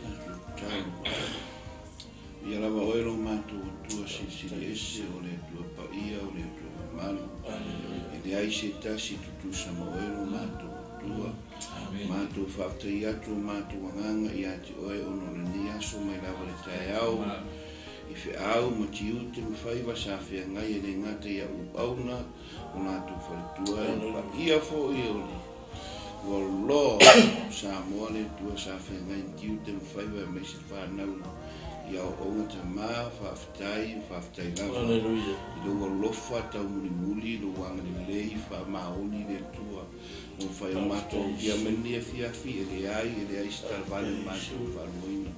Tatalo. Ia lava oe lo matou Atua Silisili Ese, o le Atua paia, o le Atua mamalu. E leai se tasi e tutusa ma oe lo matou Atua. Matou faafetai atu o matou agaga ia te oe ona o lenei aso mai lava le taeao i feau ma tiute ma faiva sa feagai e le gata i auauna o latou faletua e paia foi o le ua loa Samoa le Atua sa feagai i tiute ma faiva aemaise fanau i aoaoga tama faafetai faafetai lava i lou alofa taumulimuli lou agalelei faamaoni le Atua ua mafai ona matou aulia mai lenei afiafi e leai e leai se talavale o matou faaluaina.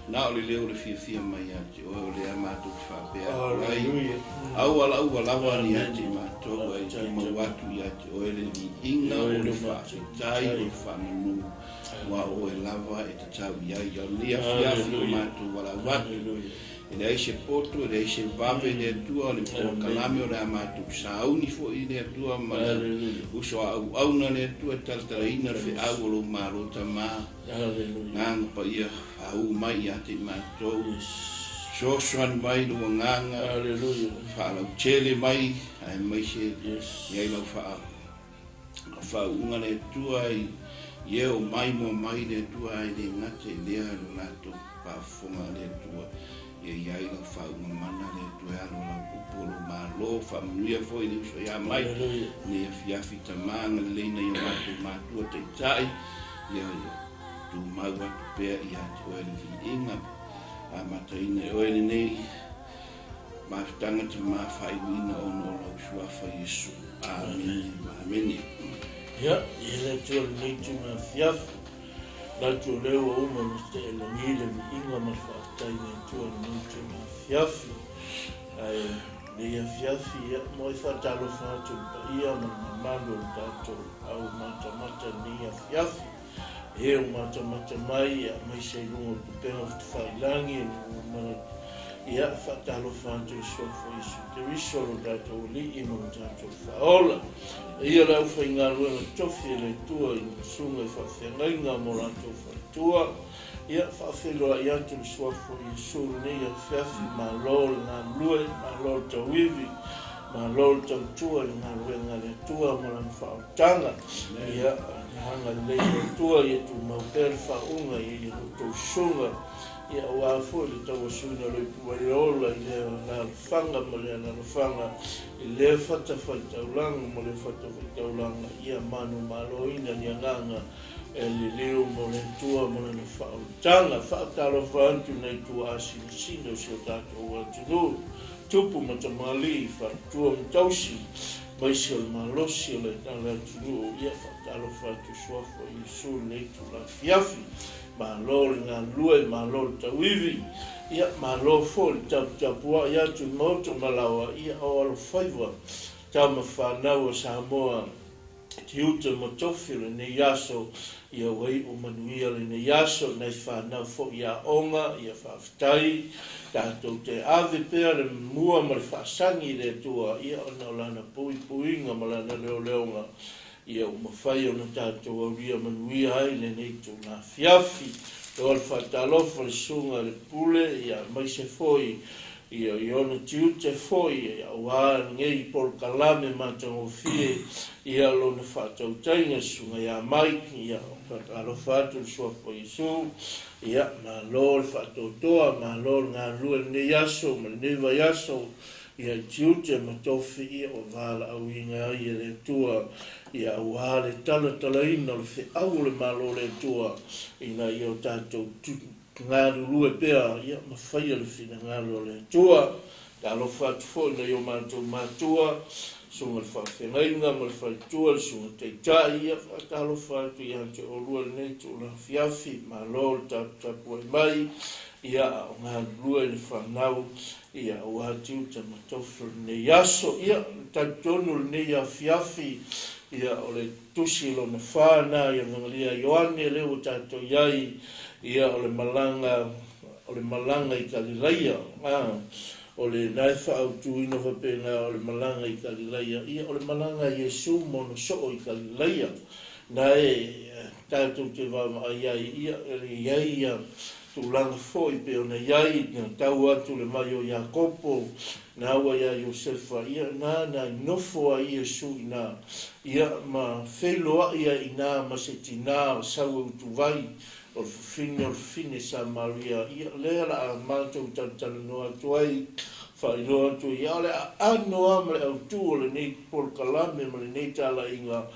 Na o le leo o le fiafia mai ia te oe o lea matou te faapea atu ai. Aua la ua lava ni ia te matou ae tumau atu ia te oe le viiga o le faafetai o le faamanu aua o oe lava e tatau i ai. O lenei afiafi o matou valaau atu e leai se poto, e leai se vave i le Atua, o le polokalame o le a matou sauni foi i le Atua ma le uso a auauna le Atua e talatalaina le feau o lou Malo Tama. Agaga Paia faauu mai ia te i matou, fesoasoani mai lou agaga, faalautele mai aemaise i ai lau faauuga le Atua i e o mai moa mai le Atua ae le gata i lea lo latou faafofoga a le Atua ia i ai lau faauuga mana le Atua e alo lau upu o lou Malo faamanuia foi le uso ia mai nei afiafi tama agalelei nai o matou matua taitai ia ia tumau atu pea ia te oe le viiga amataina e oe lenei mafutaga tama faaiuina ona o lau suafa Iesu. Amene ma amene. Ia, i le Atua lenei itula afiafi, manatu o lea ua uma ona te'elagi le viiga ma le faafetai i le Atua i lenei itula afiafi. Ae lenei afiafi, ia, mo e faatalofa atu i le paia ma le mamalu o le tatou au matamata i lenei afiafi. E o matamata mai, ia, aemaise i luga o tupega fetufailagi, ia, faatalofa atu i le Suafa o Iesu Keriso, lo tatou Alii ma lo tatou Faaola. Ia le aufaigaluega tofi e le Atua i susuga i faafeagaiga mo latou faletua. Ia, faafeiloai atu le Suafa o Iesu lenei afiafi, malo le galulue, malo le tauivi, malo le tautua i le galuega a le Atua ma lana faaolataga. Ia, le agalelei o le Atua ia tumau pea le faauuga ia ia outou susuga. Ia, aua foi le tauasuina o le ipu ai ola i lea alaalafaga ma lea alaalafaga, i lea fatafaitaulaga ma lea fatafaitaulaga, ia manumaloina le agaga e liliu mo le Atua ma lana faaolataga. Faatalofa atu i nai tuaasinasina o si o tatou atunuu, tupu ma tamalii, faletua ma tausi, aemaise o le malosi o le atunuu. Ia faatalofa atu i suafa o Iesu i lenei itula afiafi. Malo le galulue, malo le tauivi, ia malo foi le taputapuai atu i maota ma laoa, ia o alofaiva tama fanau a Samoa tiute ma tofi o lenei aso, ia ua iu manuia lenei aso, nai fanau foi i aoga, ia faafetai, tatou te ave pea le mua ma le faasagi i le Atua, ia ona o lana puipuiga ma lana leoleoga, ia ua mafai ona tatou aulia manuia ai lenei itula afiafi. O le faatalofa i le susuga i le Pule, ia aemaise foi ia i ona tiute foi aua lenei polokalame matagofie, ia lona faatautaiga le susuga ia Mike, ia faatalofa atu i le suafa o Iesu, ia malo le faatoatoa, malo le galulue i lenei aso ma lenei vaiaso, ia i tiute ma tofi ia ua valaauina ai e le Atua, ia aua le talatalaina o le feau o le Malo o le Atua, ina ia o tatou galulue pea ia ma faia le finagalo o le Atua. Talofa atu foi nai o matou matua, susuga i le faafeagaiga ma le faletua, le susuga taitai, ia faatalofa atu ia te oulua i lenei itula afiafi, malo le taputapuai mai, ia a o galulue le fanau, ia aua tiute ma tofi o lenei aso. Ia, talitonu lenei afiafi, ia o le tusi lona 4 na i Evagelia Ioane lea ua tatou i ai, ia o le malaga i Galilaia. O le na e faaautuina faapena o le malaga i Galilaia, ia o le malaga a Iesu ma ona soo i Galilaia. Na e tatou te vaavaai ai, ia e i ai ia Tulaga foi pei ona i ai na tau atu le mai o Iakopo na ua iā Iosefa, ia na na i nofo ai Iesu i ina, ia ma feiloai ai i ina ma se tinā o sau e utuvai, o le fafine o le fafine Samaria, ia lea la a matou talatalanoa atu ai, faailoa atu ai, ia o le aano lava ma le autū o lenei polokalame ma lenei talaiga,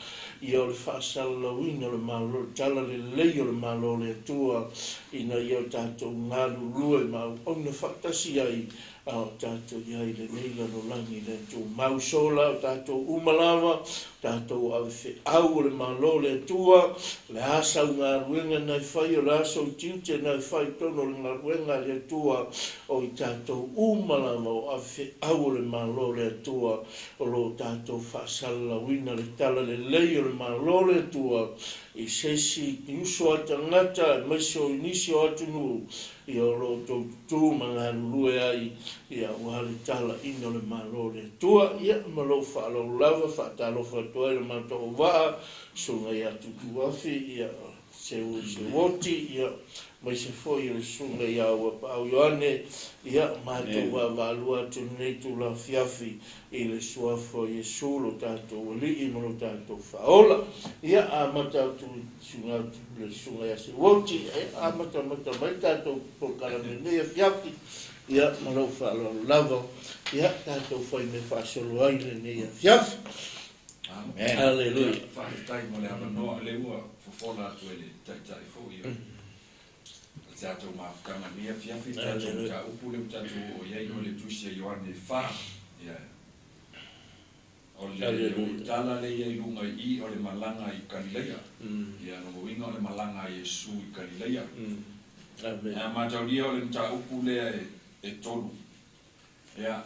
ia o le faasalalauina o le Malo, le talalelei o le Malo o le Atua, ina ia o tatou galulue ma auauna faatasi ai a o tatou i ai i lenei lalolagi le tumau. Sola o tatou uma lava, tatou ave feau o le Malo o le Atua, o le a sau galuega na e fai, o le a sou tiute na e fai i totonu o le galuega a le Atua, o i tatou uma lava o ave feau o le Malo o le Atua, o lo o tatou faasalalauina le talalelei o le Malo o le Atua i se isi uso a tagata aemaise o nisi o atunuu, ia o lo o outou tutū ma galulue ai, ia aua le talaiina o le Malo o le Atua. Ia ma lou faaaloalo lava, faatalofa atu ai le matou auvaa, susuga ia Tutuafi, ia Seu Seuoti, ia aemaise foi o le susuga ia Uapaau Ioane, ia matou vaavaalua atu i lenei itula afiafi i le suafa o Iesu lo tatou Alii ma lo tatou Faaola. Ia amata atu i le susuga ia Seuoti, ia amatamata mai tatou polokalame i lenei afiafi, ia ma lou faaaloalo lava, ia tatou fai mea faasolo ai lenei afiafi. Amen. Haleluia. Faafetai mo le avanoa, o lea ua fofola atu e le Taitai foi o le tatou mafutaga i lenei afiafi, le tatou mataupu lea ua tatou oo i ai, o le Tusi a Ioane 4. Ia, o le tala lea i ai i luga i i, o le malaga i Kalilaia. Ia, lona uiga o le malaga a Iesu i Kalilaia. Amen. A mataulia o le mataupu lea e tolu. Ia,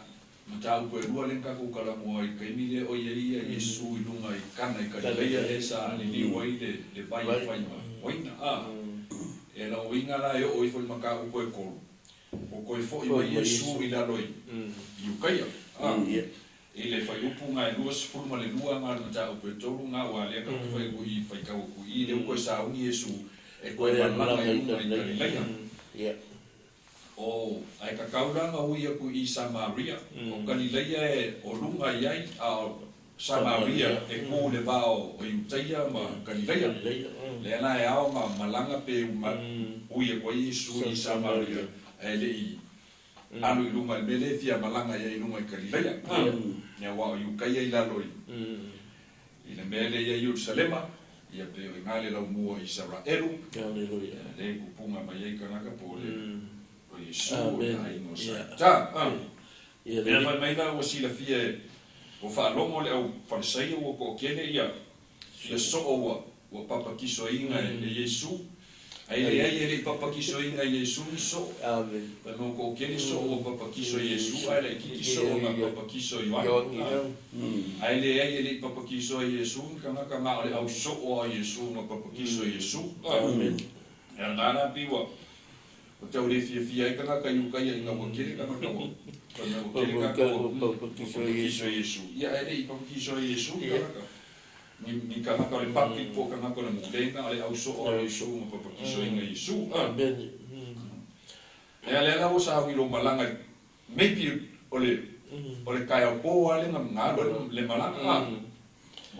mataupu e lua lea na tatou talanoa ai i le taimi lea o i ai ia Iesu i luga i Kana i Kalileia lea sa liliu ai le vai e fai ma uaina. A, e lona uiga la e oo ifo i le mataupu e tolu, ua toe foi mai Iesu i lalo i Iukaia. A, i le fuaiupu na e 22 na o le mataupu e tolu na, aua lea tatou te fai atu i faitau atu i i, lea ua toe sauni Iesu e toe malaga i luga i Kalileia. O, ae tatau la ona ui atu i Samaria. O Kalileia e o luga i ai, a o Samaria e ku i le va o Iutaia ma Kalileia. Lea la e ao ona malaga pe ui atu ai Iesu i Samaria, ae le i alu i luga i le mea lea e fia malaga i ai i luga i Kalileia. Aua o Iutaia i lalo i i le mea lea i ai Ierusalema, ia pe o i ina le laumua o Isaraelu, Haleluia. lea e tupuga mai ai tagata po o le o Iesu o le Amen. aiga o Saita. Ia Ia le fai mai la ua silafia e ua faalogo le au Falisaia ua toatele ia soo ua papatisoina e Iesu, ae leai e le i papatisoina e Iesu ni soo. Amen. Fai mai ua toatele soo ua papatiso e Iesu, ae laitiiti soo na papatiso e Ioane. Ioane. Ae leai e le i papatiso e Iesu ni tagata, na o le au soo a Iesu na papatiso e Iesu. Amen. Ia lena la pei ua tau le fiafia ai tagata i uka ia ina ua tele tagata ua fai mai ua tele tagata ua Papatiso e papatiso Iesu. e Iesu. Ia ae le i papatiso e Iesu ni tagata. Ni tagata o le public po o tagata o le mulega, o le au soo a Iesu ma papatisoina e Iesu. Amen. Ia lea la ua sauni i lou malaga i maybe o le o le taeao po lava lea na alu ai le malaga.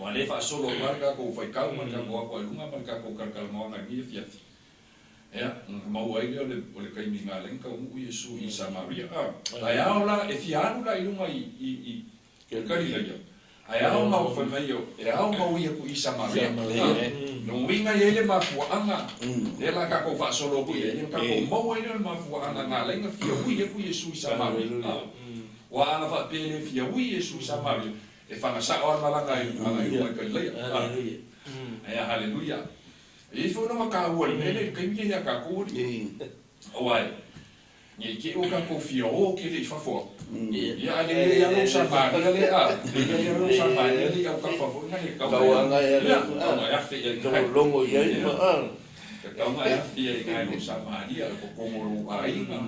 Ua le faasolo atu lava le tatou faitau ma le tatou ato ai luga ma le tatou talatalanoaga i lenei afiafi. Ia, ona maua ai lea o le taimi na ala ai ona taunuu Iesu i Samaria. Ae ao la, e fia alu la i luga i i i Kalilaia, ae ao ma fai mai e ao ma ui atu i Samaria. Lona uiga e i ai le mafuaaga, lea la tatou faasolo atu i ai, ona tatou maua ai lea o le mafuaaga na ala ai ona fia ui atu Iesu i Samaria. Aua ana faapea e le fia ui Iesu i Samaria, e fagasao lava le malaga i luga i Kalilaia. Ae haleluia. E i ai foi lona taua i le mea lea i le taimi lea ia tatou alii. Aua e, ne i te i ua tatou fia o tele i fafo atu. Ia ae le i ai lava lou Samaria lea a, le i ai lava lou Samaria lea i autafa foi na e tatau Tauaga e ia, tatau ona e afe i ai i ina. Logo i ai ma a. Tatau ona e afe i ai i ina i lou Samaria, o totonu o lou aiga,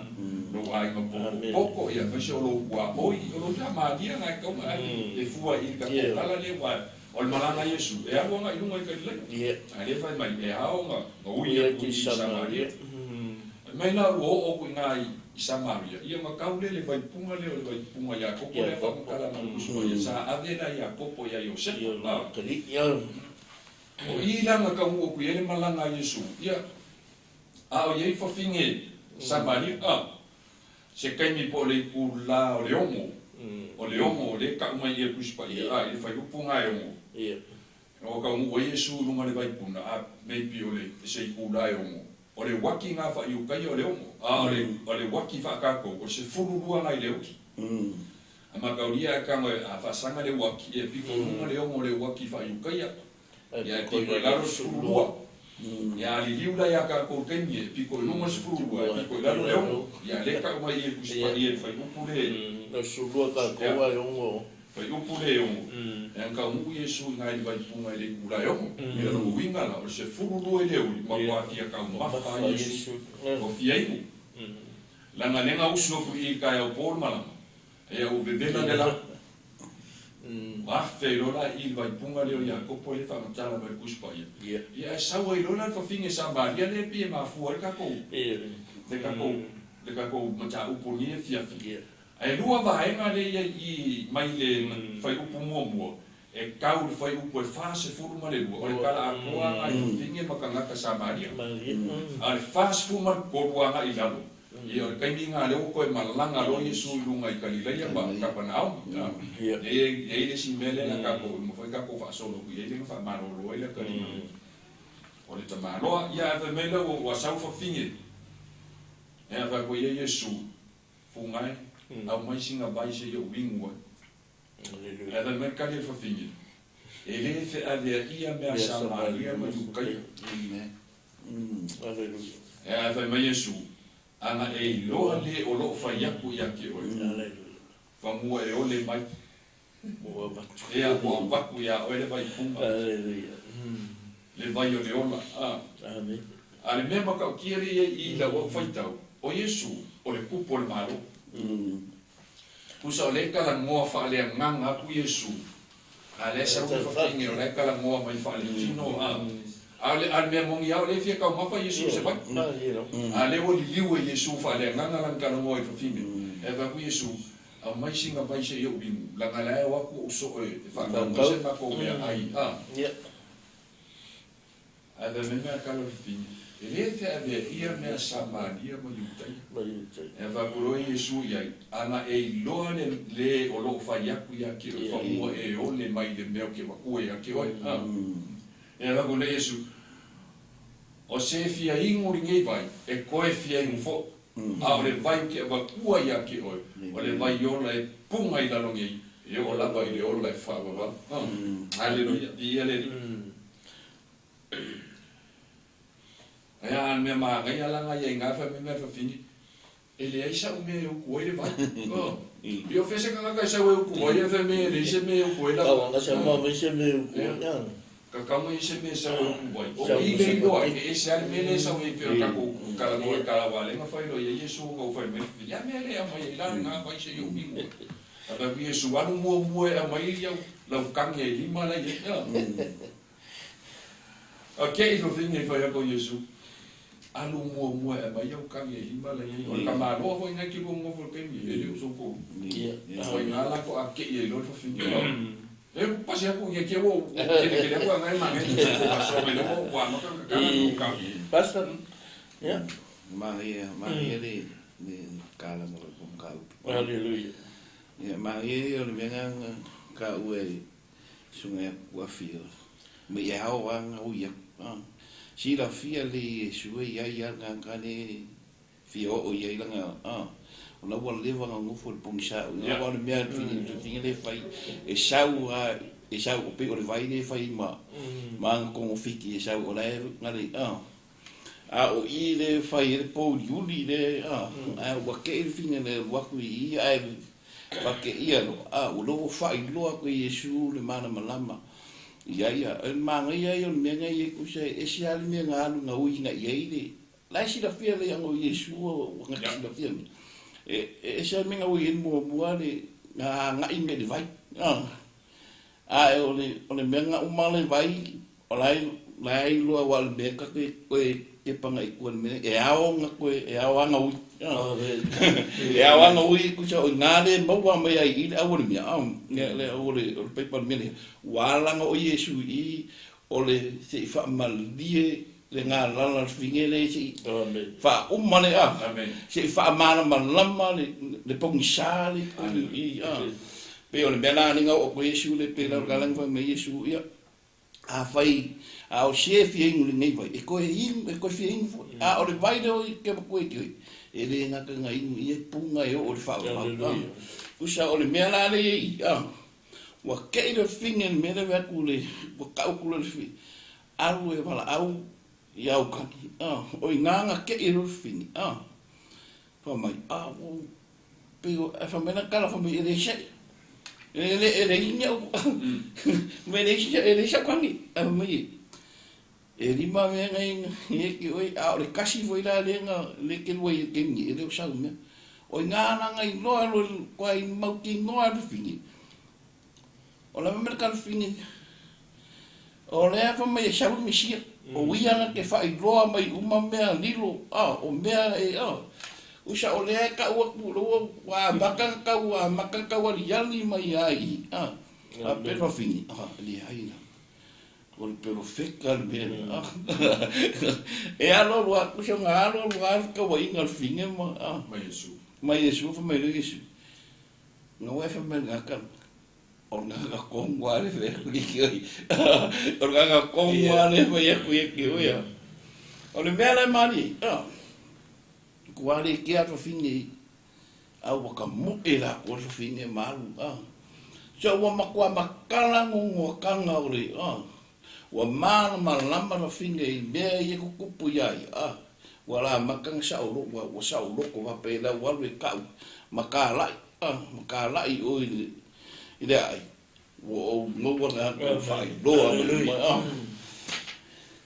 lou aiga pokopoko, ia aemaise o lou tuaoi, o lou Samaria na e tatau ona e fua i le tatou tala lea aua o le malaga a Iesu, e alu agai i luga i Kalilaia. Ae le fai mai, e ao ona ui atu i Samaria. Mai la ua oo aku iina i Samaria, ia ma le le vaipuga lea o le vaipuga Iakopo lea faamatala mai Tusi Paia sa ave la Iakopo ia Iosefa. O i la na taunuu aku i ai le malaga a Iesu, ia a o i ai fafine Samaria, se taimi po o le itulā o le 6, o le 6 o lea e tau mai i le Tusi Paia, i le fuaiupu lena e 6. Ua taunuu ai Iesu i luga o le vaipuna, a maybe o le se itulā e 6, o le uaki lena faaiukaia o le 6, a o le uaki faatatou o le 12 nai le uli. A mataulia e tago a faasaga le uaki, e pito i luga le 6 o le uaki faaiukaia, ia e pito i lalo le 12. Ia a liliu la ia tatou taimi e pito i luga le 12, e pito i lalo le 6. Ia lea e tau mai i le Tusi Paia i le fuaiupu le O 12 tatou ae 6. Fuaiupu le 6, e agataunuu Iesu i nai le vaipuga i le itula e 6. Ia lona uiga la, o le 12 i le uli, matua fia taumafa ai Iesu, ua fia inu. Leaga lea na usu atu i i taeao po le malama, ia ua vevela le la. Ua afe ai loa la i i le vaipuga lea o Iakopo lea e faamatala mai i le Tusi Paia. Ia ae sau ai loa la le fafine Samaria lea e pei e mafua ai le tatou, le tatou, le tatou mataupu i lenei afiafi. Ae lua vaega lea i ai i mai le fuaiupu muamua e tau i le fuaiupu e 42, o le tala atoa agai i fafine ma tagata Samaria. A o le 43 agai i lalo, ia o le taimi lena lea ua toe malaga loa Iesu i luga i Kalilaia ma Kapanaumi. Lea e i ai le isi mea lea na tatou mafai tatou faasolo atu i ai lea na faamalolo ai le atalii o le tamaloa. Ia ae fai mai la ua sau fafine, ia fai atu ai ia Iesu, Fugae, aumai sina vai seia ou inu ai. Ae fai mai le tali a le fafine, E le feaveaia mea Samaria ma Iukaia. Ae fai mai Iesu, Ana e iloa le o loo fai atu ia te oe, famua e ole mai, ea ua avatu ia oe le vaipuga, le vai o le ola. A le mea matautia lea i ai i lau au faitau, o Iesu o le kupu o le Malo. Tusa o lea e talanoa faaleagaga atu Iesu, a o lea e sau le fafine o la e talanoa mai faaletino, a o le mea moni lava o lea e fia taumafa Iesu i se vai. A o lea ua liliu e Iesu faaleagaga lana talanoa i le fafine, e fai atu Iesu, aumai sina vai seia ou inu, leaga la e o atu ou soo e faatau mai se matou meaai, a. Ae fai mai mea tala o le fafine, E le feaveaia mea Samaria ma Iutaia. E fai atu loa Iesu i ai, Ana e iloa le le o loo fai atu ia te oe, famua e ole mai le mea o ke avatua ia te oe. E fai atu nei Iesu, O se fia inu lenei vai, e toe fia inu foʻi, a o le vai o ke avatua ia te oe, o le vai ola e puga i lalo nei, e oo lava i le ola e faavavau. Aleluia, viia le Alii. Ae a le mea manaia la na ia i na fai mai mea fafine, e leai sa'u mea e utu ai le vai. Ia o fea se tagata e sau e utu ai, ae fai mai e leai se mea e utu ai lau. Tatau na i ai se mea e sau e utu ai. O i le iloa ai, e ese lava le mea lea e sau ai pei o le tatou talanoa i le tala aua lea na fai loa i ai Iesu ona ua fai mai le fafine, ia mea lea e aumai ai la lena vai seia ou inu ai. Ae fai atu Iesu, alu muamua e aumai au lau tagi e lima la i ai. A ke i fafine i fai atu o Iesu, alu muamua e aumai au tagi e lima la i ai. O le tamaloa foi lena e te lua nonofo i le taimi e le o sou Oi nga la ko a ke i ai loa le fafine. E pasi atu ia ke ua kelekele atu a ngai manaia te ko fasoa mai le ua ua amata ona tatala le kau. Pastor, yeah. Maria, Maria le le kala mo ko ka upu. Hallelujah. Ia maria ia o le mea nga ka ue sunga ia ku afio. Me ia hao a nga uia. Silafia le Iesu e ia ia nga ka le fia oo i ai langa o la ua leva ona nofo i le pogisa o ina aua o le mea filifiga lea e fai e sau lava e sau pei o le vai lea e fai ma ma ana togafiti e sau o la e gale a o i lea e fai ai le pouliuli lea ae ua tei le fina le alu atu i i ae fateia loa ua lou faailoa atu e Iesu le malamalama ia ia o le manaia ia o le mea lena e tusa e ese lava le mea na alu na ui agai ai le La e silafia le aga o Iesu ua gata silafia mea. E ese lava le mea na ui ai muamua le na agai mea i le vai. Ae o le mea na uma le vai, o la e iloa aua o le mea ta te toe Kepa nga i kua le e ao nga koe e ao anga ui. E ao anga ui ku sa o ngā le maua mai ai i le au o le mea. Le au o le paipa le mea le. Ua alanga o Iesu i o le se i whaamalie le ngā lala le whinge le se i whauma le a. Se i whaamalamalama le pongisa le kuni i a. Pe o le mea la ninga o ko Iesu le pe lau kalanga wha me Iesu ia. A whai, a o se fia ingu le nei vai, e koe ingu, e koe fia ingu fo. A o le vai leo i ke koe ki oi. E le ngaka ngā ingu ia punga e o o le wha. Kusa o le mea la le i, a. Ua kei le whinge le mea le wea ku le, ua kau ku le whinge. Aru e wala au, i au kani, a. O i ngā kei le whinge, a. Wha mai, a, o, pe o, e wha mena kala wha mai e le sei. E le e le inga me le isi e le sa kangi a mai e lima me ngai e ki oi a o le kasi foi la le nga le ke lua i ke ni e le sa me o nga na ngai loa lo kwa i mau ki ngoa le fini o la me ka fini o le fa mai sa mi sia o ia na ke fa i loa mai uma mea lilo a o mea e a usa o lea ka ua ku lo wa maka ka wa maka ka wa yali mai ai a a pero fini a le ai la o le pero feka le mea e alo lo ku sa nga alo lo ka wa inga fini ma a mai Yesu mai Yesu fa mai Yesu nga wa fa mai nga ka o nga ka kongwa le fe ki ki o nga ka kongwa le fa ye ku ye ki o ya o le mea le mani a kua le ke atu whinge au waka moe la ko le whinge malu a so ua makua makala ngongo kanga o le a ua mana malama la whinge i mea i e kukupu iai a ua la makanga sa o loko ua sa o loko wa pe la ua alu e kau makalai a makalai o i le ai ua ou maua nga atu whai loa mai a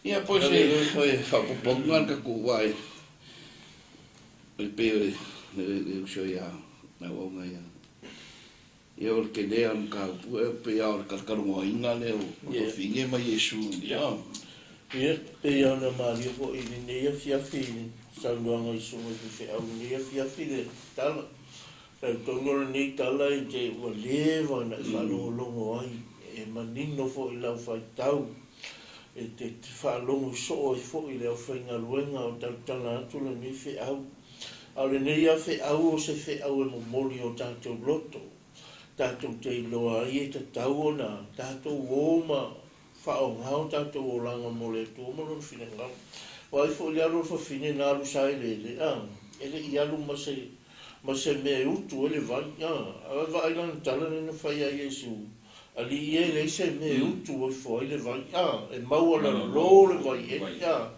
ia poe se oe whapoponga ka ku wai le pe le uso ia na o ngai ia ia o ke lea ka pu e pe ia o ka ka ngo inga le o finge mai Yesu ia ia pe ia na Maria fo i nei ia fia fi saunoaga i suga i faifeau nei afiafi le tala. Talitonu o lenei tala i te ua leva ona e faalogologo ai e manino foʻi lau faitau e te faalogo soo ai foʻi le aufaigaluega o tautala atu lenei feau. A o lenei a feau o se feau e momoli o tatou loto, tatou te iloa ai e tatau ona tatou o ma faaaogā o tatou olaga mo le Atua ma lona finagalo. Ua ai foʻi le alu o le fafine na alu sa eleele a e leʻi alu ma se mea e utu ai le vai a ae vaai lana tala lena fai ai Iesu alii e leai se mea e utu ai fo ai le vai a e maua lalō le vai eli a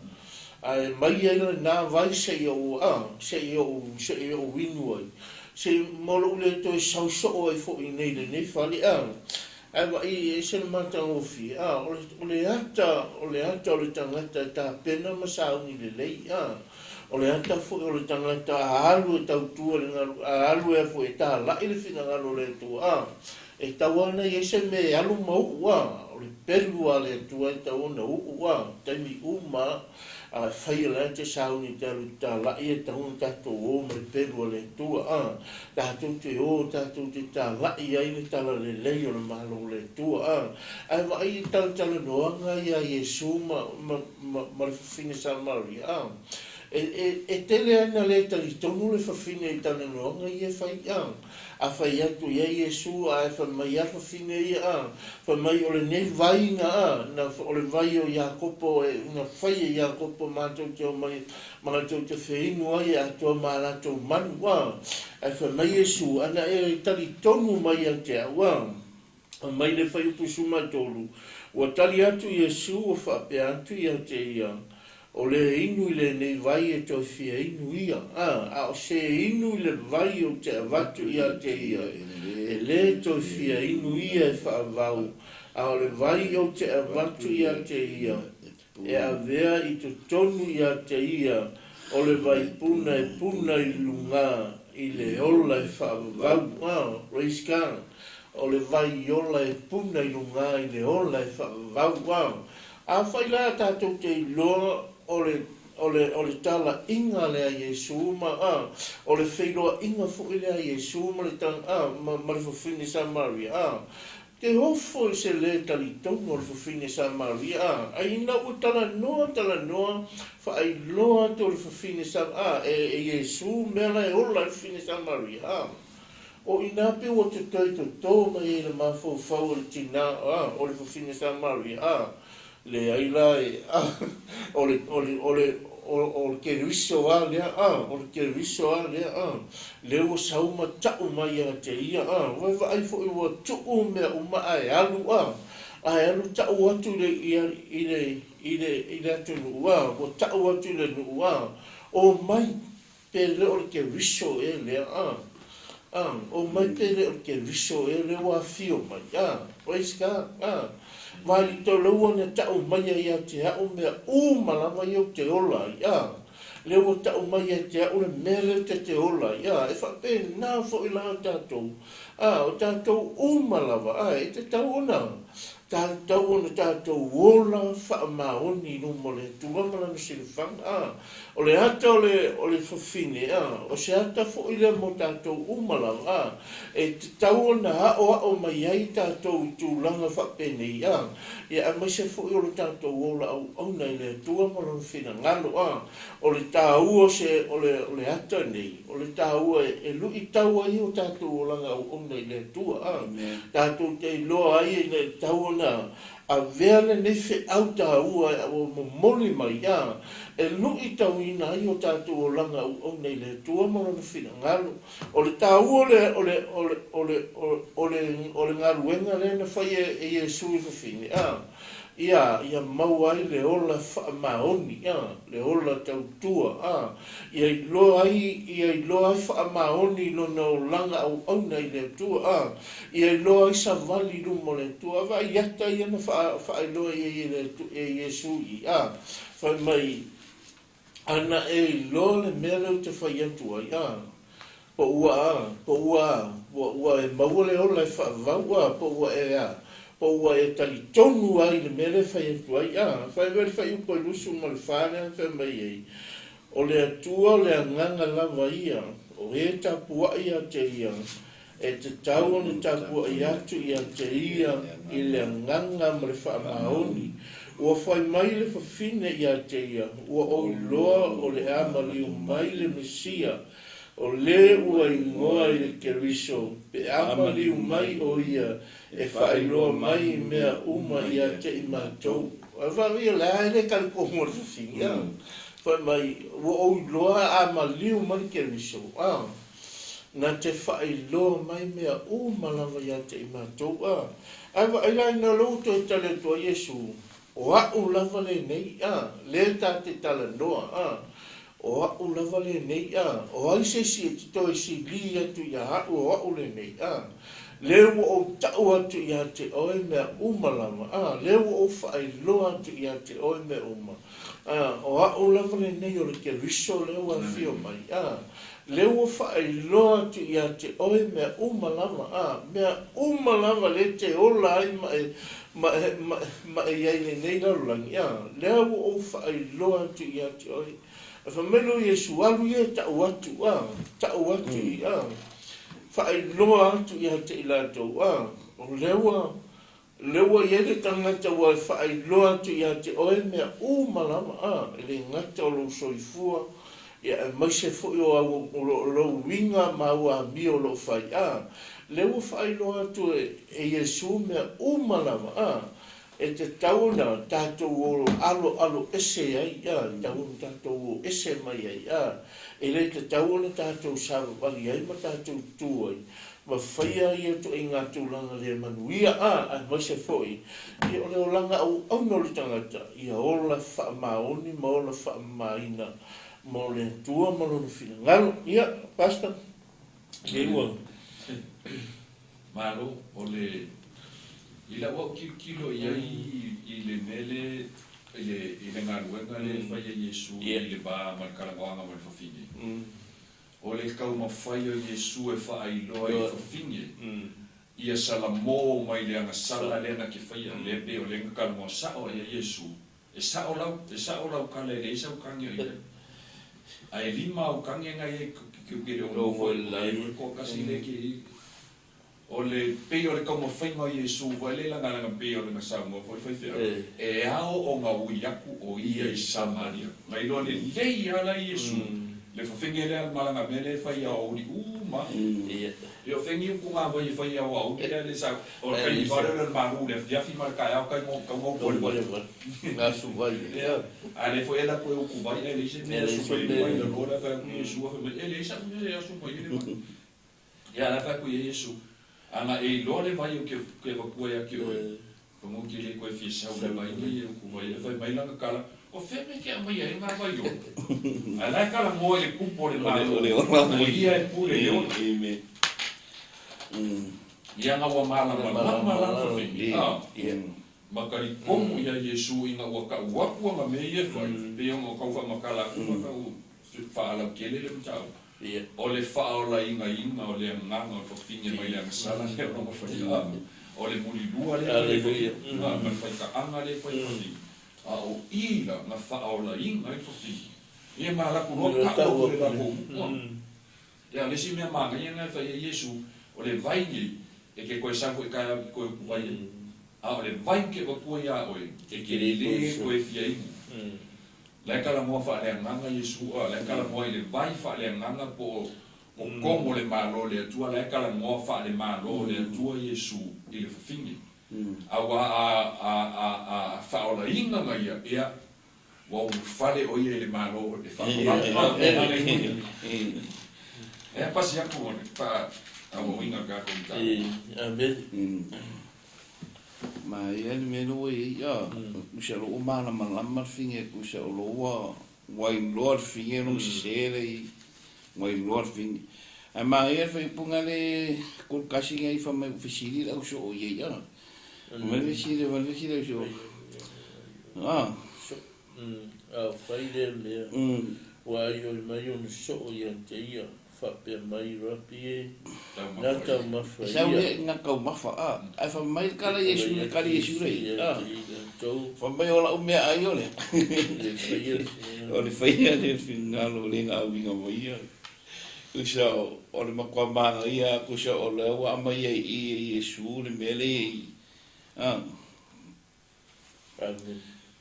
ae mai ai lenā vai seia ou a seia ou inu ai se mo lou le toe sausoo ai foʻi nei lenei fale a ae vaai e ese le matagofie a o le ata o le tagata e tapena ma sauni lelei a o le ata foʻi o le tagata a alu e tautua le galu a alu e foʻi e talaʻi le finagalo o le Atua a e tau ana i ese mea e alu ma uʻu a o le pelu a le Atua e tau ona uʻu a taimi uma a faia le te sauni te alu talaʻi e tau ona tatou o ma le pelu a le Atua a tatou te o tatou te talaʻi ai le tala lelei o le Malo o le Atua a ae vaai i talatalanoaga ia Iesu ma le fafine Samaria a e tele ai na le talitonu le fafine i talanoaga ia e fai a a fai atu ia Iesu a e fai mai a fafine ia a fai mai o lenei vai na a na o le vai o Iakopo e na fai e Iakopo matou te o mai matou te feinu ai e atoa ma latou manu a ae fai mai Iesu ana e talitonu mai ia te au a mai le fai upu suma tolu ua tali atu Iesu ua faapea atu ia te ia o le inu i lenei vai e toe fia inu ia a o se inu i le vai o te avatu ia te ia e le toe fia inu ia e faavau a o le vai o te avatu ia te ia e avea i totonu ia te ia o le vai puna e puna i luga i le ola e faavavau a praise God o le vai ola e puna i luga i le ola e faavavau a a fai la tatou te iloa o le O le talaiga lea a Iesu ma, a, o le feiloaiga foi lea a Iesu ma le tang, a, ma, ma le fafine Samaria, a. Te ofo i se lē talitonu o le fafine Samaria, a, a ina ua talanoa, talanoa, faailoa atu o le fafine Sam, a, e, e Iesu mea la e ola ai le fafine Samaria, a. O i inā pe ua totoe totō mai ai le mafaufau o le tinā, a, o le fafine Samaria, a. Leai la e, a, o le, o le, o le, o, o le Keriso a lea, a, o le Keriso a lea, a, lea ua sau ma ta'u mai ia te ia, a, ua vaai foi ua tu'u mea uma ae alu, a, ae alu ta'u atu i le, i, i le, i le, i le atunuu, a, ua ta'u atu i le nuu, a, omai, pe le o le Keriso ea lea, a, a, omai pe le o le Keriso ea lea ua afio mai, a, praise God, a, vaai na ta'u mai ia ia te a'u mea uma lava ia ou te ola ai, a, lea ua ta'u mai ia te a'u le mea lea te te ola ai, a, e fa'apena fo'i la o tatou, a, o tatou uma lava, a, e tatau ona tatau ona tatou ola fa'amaoni i luma o le Atua ma lana silafaga, a, o le ata o le fafine, a, o se ata fo'i lea mo tatou uma lava, a, e tatau ona a'oa'o mai ai tatou i tulaga fa'apenei, a, ia aemaise fo'i o le tatou ola auauna i le Atua ma lona finagalo, a, o le tāua se o le ata nei, o le tāua e lu'itau ai o tatou olaga auauna i le Atua, a, tatou te iloa ai e le tatau ona avea lenei fe'au tāua e ua momoli mai, a, e lu'itauina ai o tatou olaga auauna i le Atua ma lona finagalo. O le tāua o le o le o le o le o le o le galuega lea na fai e Iesu i fafine, a, ia ia maua ai le ola fa'amaoni, a, le ola tautua, a, ia iloa ai, ia iloa ai fa'amaoni i lona olaga auauna i le Atua, a, ia iloa ai savali i luma o le Atua. Vaai ata ia na fa'ailoa ia i le e Iesu i, a, fai mai ana e iloa le mea lea ou te fai atu ai, a, po ua, a, po ua, ua, ua e maua le ola e fa'avau, a, po ua e, a, po ua e talitonu ai le mea lea fai atu ai, a, fai mai le fuaiupu e 24 lea fai mai ai, o le Atua o le agaga lava ia, o e tapua'i ia te ia, e tatau ona tapua'i atu ia te ia i le agaga ma le fa'amaoni. Ua fai mai le fafine ia te ia, ua ou iloa o le a maliu mai le Mesia, o lē ua igoa i le Keriso, pe a maliu mai o ia e fa'ailoa mai mea uma ia te i matou. Fa'ia le a e le talitonu o le fafine, a, fai mai ua ou iloa a maliu mai le Keriso, a, na te fa'ailoa mai mea uma lava ia te i matou, a, ae vaai la ina lou toe tali atu ai Iesu, o a'u lava lenei, a, lē ta te talanoa, a, o a'u lava lenei, a, o ai se isi e te toe silī atu iā a'u, o a'u lenei, a, lē ua ou ta'u atu iā te oe mea uma lava, a, lē ua ou fa'ailoa atu iā te oe mea uma, a, o a'u lava lenei o le Keriso lea ua afio mai, a, lea ua fa'ailoa atu iā te oe mea uma lava, a, mea uma lava lē te ola ai ma e ma e ma, ma e iai lenei lalolagi, a, lea ua ou fa'ailoa atu iā te oe. E fai mai lea o Iesu, alu ia e ta'u atu, a, ta'u atu i, a, fa'ailoa atu iā te i latou, a, o lea ua lea ua iai le tagata ua e fa'ailoa atu iā te oe mea uma lava, a, e lē gata o lou soifua, ia aemaise fo'i o au o lou uiga ma au amio o lo'o fai, a, lea ua fa'ailoa atu e Iesu mea uma lava, a, e tatau ona tatou o aloalo ese ai, a, tatau ona tatou o ese mai ai, a, e lē tatau ona tatou savavali ai ma tatou tu ai ma faia ia to'aiga tulaga lē manuia, a, aemaise fo'i ia o le olaga auauna o le tagata ia ola fa'amaoni ma ola fa'amamaina mo le Atua ma lona finagalo. Ia, pastor, ia ua Malo o le i la'u a'u tilotilo i ai i le mele i le galuega le fai e Iesu i le va ma le talanoaga ma le fafine, o le taumafai o Iesu e fa'ailoa i fafine ia salamō mai le agasala lea na te faia le pe o le na talanoa sa'o ia Iesu. E sa'o lau, e sa'o lau kala e leai sau kage o i ai. Ae lima au kage na i ai ke le o nofo i le toatasi lea ke i. O le pei o le taumafaiga o Iesu foi lea i lana lana pei o lana saunoa foi faifeau, e ao ona ui atu o ia i Samaria. Na iloa lelei lava la Iesu le fafine lea le malaga mea lea e fai aoauli uma lava. Ia o fea ni utuga vai e fai aoauli lea le sa o le taimi lea o le malu i le afiafi ma le taeao tai tau gautu o le vai. Ia, a lea foi e alu atu e utu vai ae leai se mea e asu mai ai le vai. Lua lea fai atu Iesu fai mai, e leai sa'u mea e asu mai ai le vai. Ia la fai atu i ai Iesu, A na e iloa le vai ou te avatua ia te oe, fai mai ou te le toe fia sau i le vai nei e utu vai. Ae fai mai lana tala, O fea mea e te aumaia ai ngā vai ola? Ae la e talanoa i le kupu o le Malo, o ia e pule i le ola. Ia nga ua malamalama la le fafine, a ma talitonu ia Iesu ina ua tau atu ana mea ia e fai, pei ona tau faamatala atu ma tau faalautele le mataupu. O le faaolainaina o le agaga o le fafine mai le agasala lea o lona faiaoga. O le mulilua lea e fai e le fafine, ma le faitaaga lea e fai e le fafine. A o i la na faaolaina ai le fafine. Ia ma alu atu loa tau atu i le latou nuu. Ia o le isi mea manaia lena e fai ai Iesu, o le vai nei, e te toe sau foi taeao e te toe utu vai ai. A o le vai ou te avatua ia oe, e te le toe fia inu. La e talanoa faaleagaga Iesu, a, la e talanoa i le vai faaleagaga po o o komo le Malo o le Atua, la e talanoa faale-Malo o le Atua Iesu i le fafine. Aua a, a, a, a faaolaina na ia, ia, ua ulufale o ia i le Malo o le Faaolaga. Aleluia. E a pasi atu o le faaauauina o le tatou mataupu. Amene. Ma e i ai le mea lea ua i ai, a, kusa o lo ua malamalama le fine kusa o lo ua ua iloa le fine lona sese le i ua iloa le fine. Ae manaia le faaiupuga le 31 nei fai mai ua fesili le au soo i ai, a. Fai mai le fesili, fai mai le fesili le au soo, a. A fai lea mea, ua aioi mai ona soo ia te ia. Faapea mai Rapi e, na taumafa ia. Sau ia na taumafa, a. Ae fai mai le kala Iesu le kali Iesu le, a. Fai mai o la'u meaai o le. O le faia lea o le finagalo o le gaauiga mai ia. Kusa o le matua manaia kusa o lea ua aumaia i i e Iesu le mea lea i, a.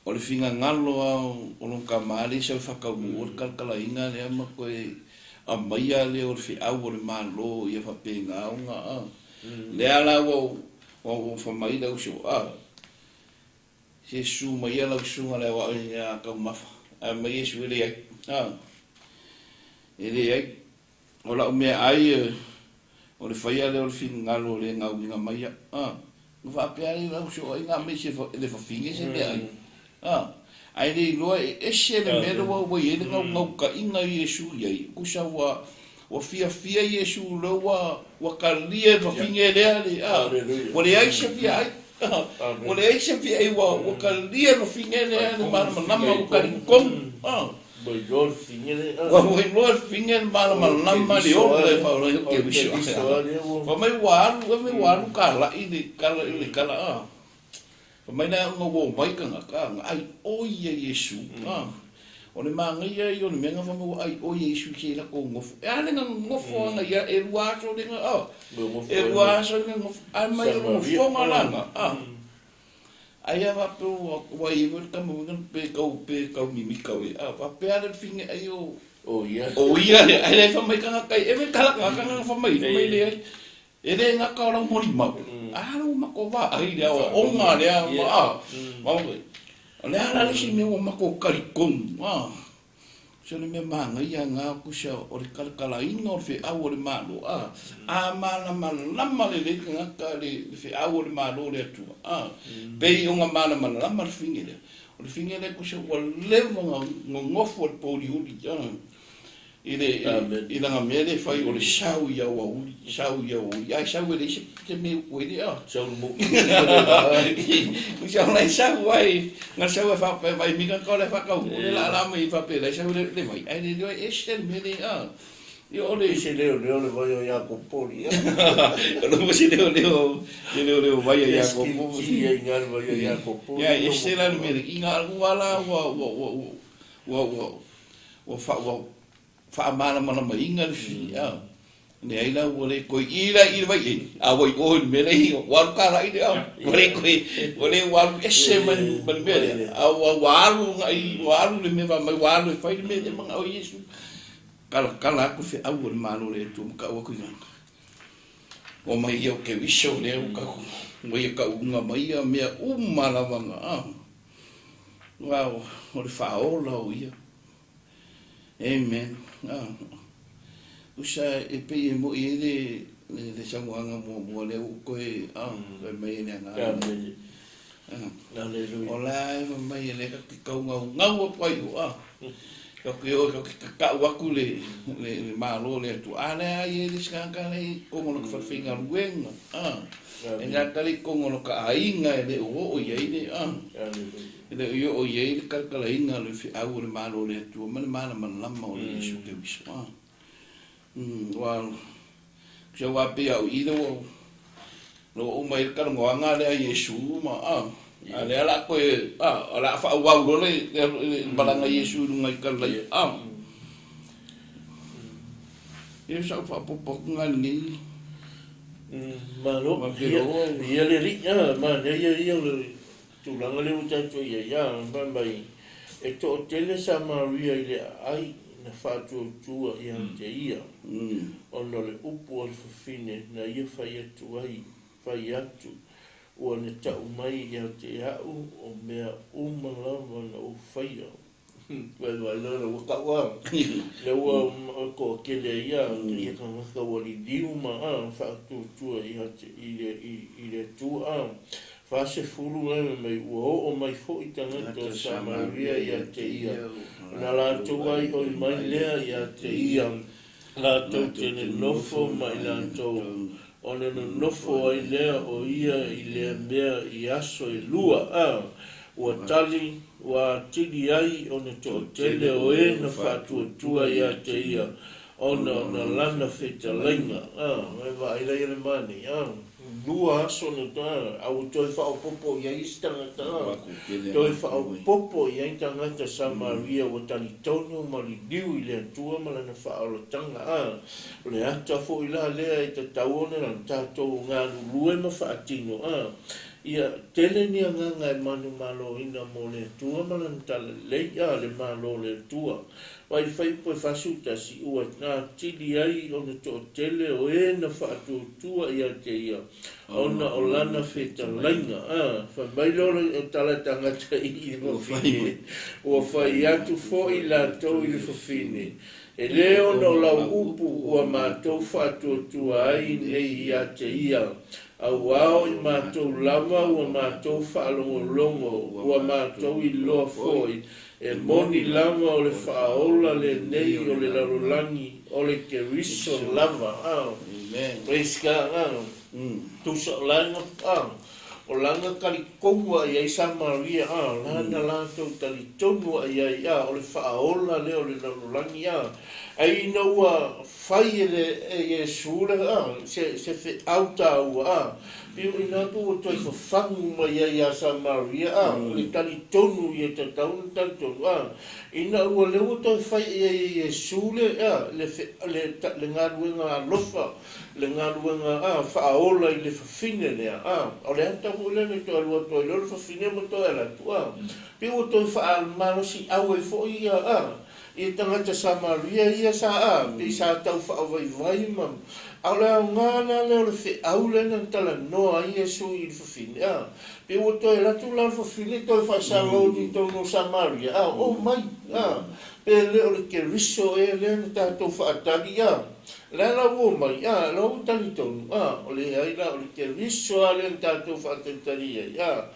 O le finagalo a o lona tama lea sau e faataunuu ai le kalakalaina lea ma toe aumaia lea o le feau o le Malo ia faapena ona a. Lea la ua ua fai mai lau uso, a, se susu mai ia lau susuga le aoao ia taumafa. Ae fai mai Iesu, e leai, a, e leai. O lau meaai o le faia lea o le finagalo o le gauiga mai au. A, na faapea ai lau fesoaina a mai se le fafine se meaai. A, ae le iloa e ese le mea lea ua i ai le naunautaiga i Iesu i ai, tusa ua ua fiafia Iesu lea ua ua talia e le fafine lea le, a, ua leai se meaai. Ua leai se meaai ua ua talia e le fafine lea le malamalama ua talitonu. A. Ua iloa le fafine Ua iloa le fafine le malamalama le ola e faaola ai o Keriso. Fai mai ua alu, fai mai ua alu kalai le kala i le kala a. Fai mai la ona ua omai tagata na ai oi ia Iesu a. O le manaia ia o le mea na fai mai ua ai oi ia Iesu i se latou nofo. E a le na nofo ana ia e lua aso le na a. E lua aso le na nofo ae mai o le nofoga lana a. Ai a faapea ua ua i ai foi le tama foi lea pe tau pe tau mimita oe a faapea le fine ai o O ia. O ia le ai le fai mai tagata e ve kala tagata na fai mai fai mai leai e le gata o lau molimau a lau matou vaai le aoaoga lea ma a ma o le a la le isi mea ua matou talitonu a Se o le mea manaia lena kusa o le kalakalaina o le feau o le Malo, a, a malamalama lelei le tagata le feau o le Malo o le Atua, a, pei ona malamalama le fine lea. O le fine lea kusa ua leva ona nonofo i le pouliuli, a, i le, i lana mea lea e fai o le sau i aoauli, sau i aoauli, ae sau e leai se mea e utu ai le, a. Sau le moʻo. Kusa o la e sau ai, Na sau e faapea mai mika ka ole whakaū, ole la la mai faapea lai sau le vai. Ai le leo e ese le mea le a. Ia o le Se leoleo le vai o Iakopoli. O se leoleo, se leoleo vai o Iakopo. Ia i le vai o Iakopoli. Ia e se la le mea inga ua la ua ua ua ua ua ua fa ua faamalamalamaina le fi a. Ne ai la ua le koi i la i le vai e a ua i o i le mea lea ua alu kala'i le a ua le koe ua le ua alu ese mai ma le mea lea a ua ua alu agai ua alu le mea mai ua alu e fai le mea lea mana'o Iesu kalakala aku fe'au o le Malo le Atua ma ka'u aku i gaga o mai ia o Keriso lea ua ka'u ua ia ka'uga mai ia mea uma lava na a ua o le fa'aola o ia. Amen. Usa e pei e mo'i ai le le saunoaga muamua lea ua toe toe mai e le agaga. Amen. Aleluia. O la e mai e le ka te kaugaugau aku ai o a. Ka ke o ka ke kaka'u aku le le le Malo le Atua. A lea ai e le isi tagata le i kogo o lo ka falefaigaluega. E gata le i kogo o lo ka aiga e le o oo i ai le a. Aleluia. E le o i oo i ai le kalakalaina o le fe'au o le Malo o le Atua ma le malamalama o le Iesu Keriso. Ua sau a pei au i le ua lo uma i le talanoaga lea Iesu ma a a lea la koe a la fa'auau loa le le malaga Iesu i luga i kalalai a. Ia sa'u fa'apopo atu ga lenei. Malo. Ma ke loa. Ia le alii a, manaia ia o le tulaga lea ua tatou i ai a, fai mai e to'atele Samaria i le aai na fa'atuatua ia te ia, ona o le upu a le fafine na ia fai atu ai, fai atu, ua na ta'u mai ia te a'u o mea uma lava na ou faia. Vai vai la ua ka'u a, le ua to'atele ai ia ia tagata ua liliu ma a fa'atuatua ia te i le i le Atua a. 40 le mai ua oo mai fo'i tagata o Samaria ia te ia, na latou ai oi mai lea ia te ia, latou te nonofo ma i latou, ona nonofo ai lea o ia i lea mea i aso e lua a. Ua tali ua atili ai ona to'atele o e na fa'atuatua ia te ia, ona o na lana fetalaiga a. E vaai la ia le mani a, lua aso na ta a ua toe fa'aopopo i ai isi tagata a, toe fa'aopopo i ai tagata Samaria ua talitonu ma liliu i le Atua ma lana fa'aolataga a. O le ata fo'i la lea e tatau ona na tatou galulue ma fa'atino a. Ia tele ni agaga e manumaloina mo le Atua ma lana talalelei a, le Malo o le Atua. Vai le fuaiupu e 41, ua atili ai ona to'atele o e na fa'atuatua ia te ia, ona o lana fetalaiga a. Fai mai lea o le tala tagata i le fafine, ua fai atu fo'i latou i le fafine, e lē ona o lau upu ua matou fa'atuatua ai nei ia te ia, auā o i matou lava ua matou fa'alogologo, ua matou iloa fo'i e moni lava o le fa'aola lenei o le lalolagi, o le Keriso lava a. Amen. Praise God a. Tusa o laga a, o laga talitonu ai ai Samaria a, lana latou talitonu ai ai a, o le fa'aola lea o le lalolagi a. Ai ina ua fai e le e Iesu le a se fe'au tāua a, pei o ina atu ua toe fafagu mai ai iā Samaria a, le talitonu ia tatau ona talitonu a. Ina ua lea ua toe fai i ai e Iesu le a le le le galuega alofa, le galuega a fa'aola i le fafine lea a. O le ata fo'i lea na toe alu atu ai loa le fafine ma toe ala atu a, pei ua toe fa'amalosi'au ai fo'i ia a ia tagata Samaria ia sa a, pei sa tau fa'avaivai ma a. O le aogā la lea o le fe'au lea na talanoa ai Iesu i le fafine a, pei ua toe alu atu la le fafine toe fa'asalau i totonu o Samaria a, o mai a, pe lē o le Keriso ea lea na tatou fa'atali a, lea la ua mai a, la ua talitonu a. O leai la, o le Keriso a lea na tatou fa'atalitali ai a,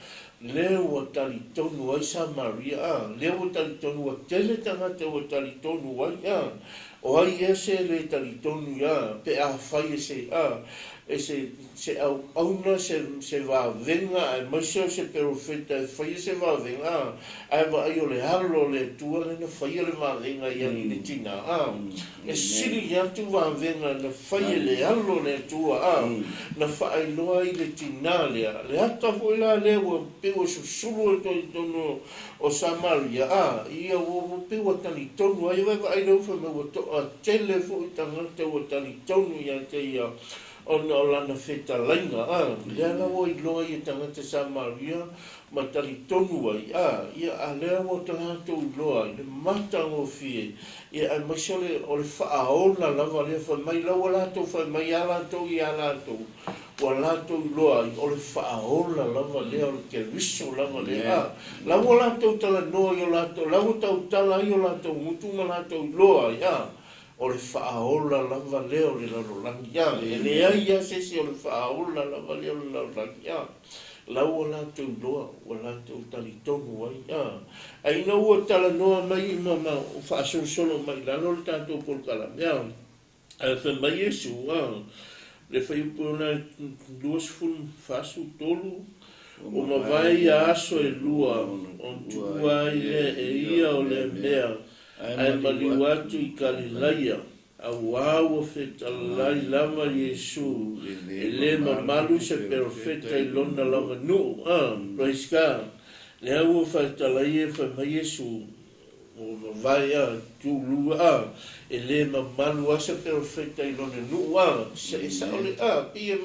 lea ua talitonu ai Samaria a, lea ua talitonu, ua tele tagata ua talitonu ai a. O ai ea se lē talitonu ia pe afai e se a e se se auauna se se vavega aemaise o se perofeta e faia se vavega a ae vaai o le Alo o le Atua lea na faia le vavega i alii le tinā a e sili atu vavega na fai e le Alo o le Atua a na faailoa ai le tinā lea le ata foi la lea ua pei ua susulu atu ai i totonu o Samaria, a ia ua pei ua talitonu ai, vaevaai lea ua fai mai ua toatele foi tagata ua talitonu ia te ia ona o lana fetalaiga, a lea la ua iloa ai e tagata Samaria ma talitonu ai, a ia a lea ua latou iloa ai le matagofie, ia aemaise o le o le faaola lava lea fai mai la ua latou fai mai a latou ia latou. Ua latou iloa ai, o le Faaola lava lea, o le Keriso lava lea. A, la ua latou talanoa i o latou, la ua tautala ai o latou gutu ma latou iloa ai, a, o le Faaola lava lea o le lalolagi. A, e leai lava se isi o le Faaola lava lea o le lalolagi. A, la ua latou iloa, ua latou talitonu ai. A, ae ina ua talanoa mai ma, ma faasolosolo mai i lalo le tatou polokalame, a, Ae fai mai Iesu, A, le fuaiupu e 43, ua mavae ia aso e lua, ona tuua ai lea e ia o lea mea, ae maliu atu i Kalilaia, auā ua fetalai lava Iesu, e lē mamalu se perofeta i lona lava nuu. A, praise God. Lea ua fetalai e fai mai Iesu, Ua mavae a tulua a, e lē mamalu a se perofeta i lona nuu a, se e sao le a, pei e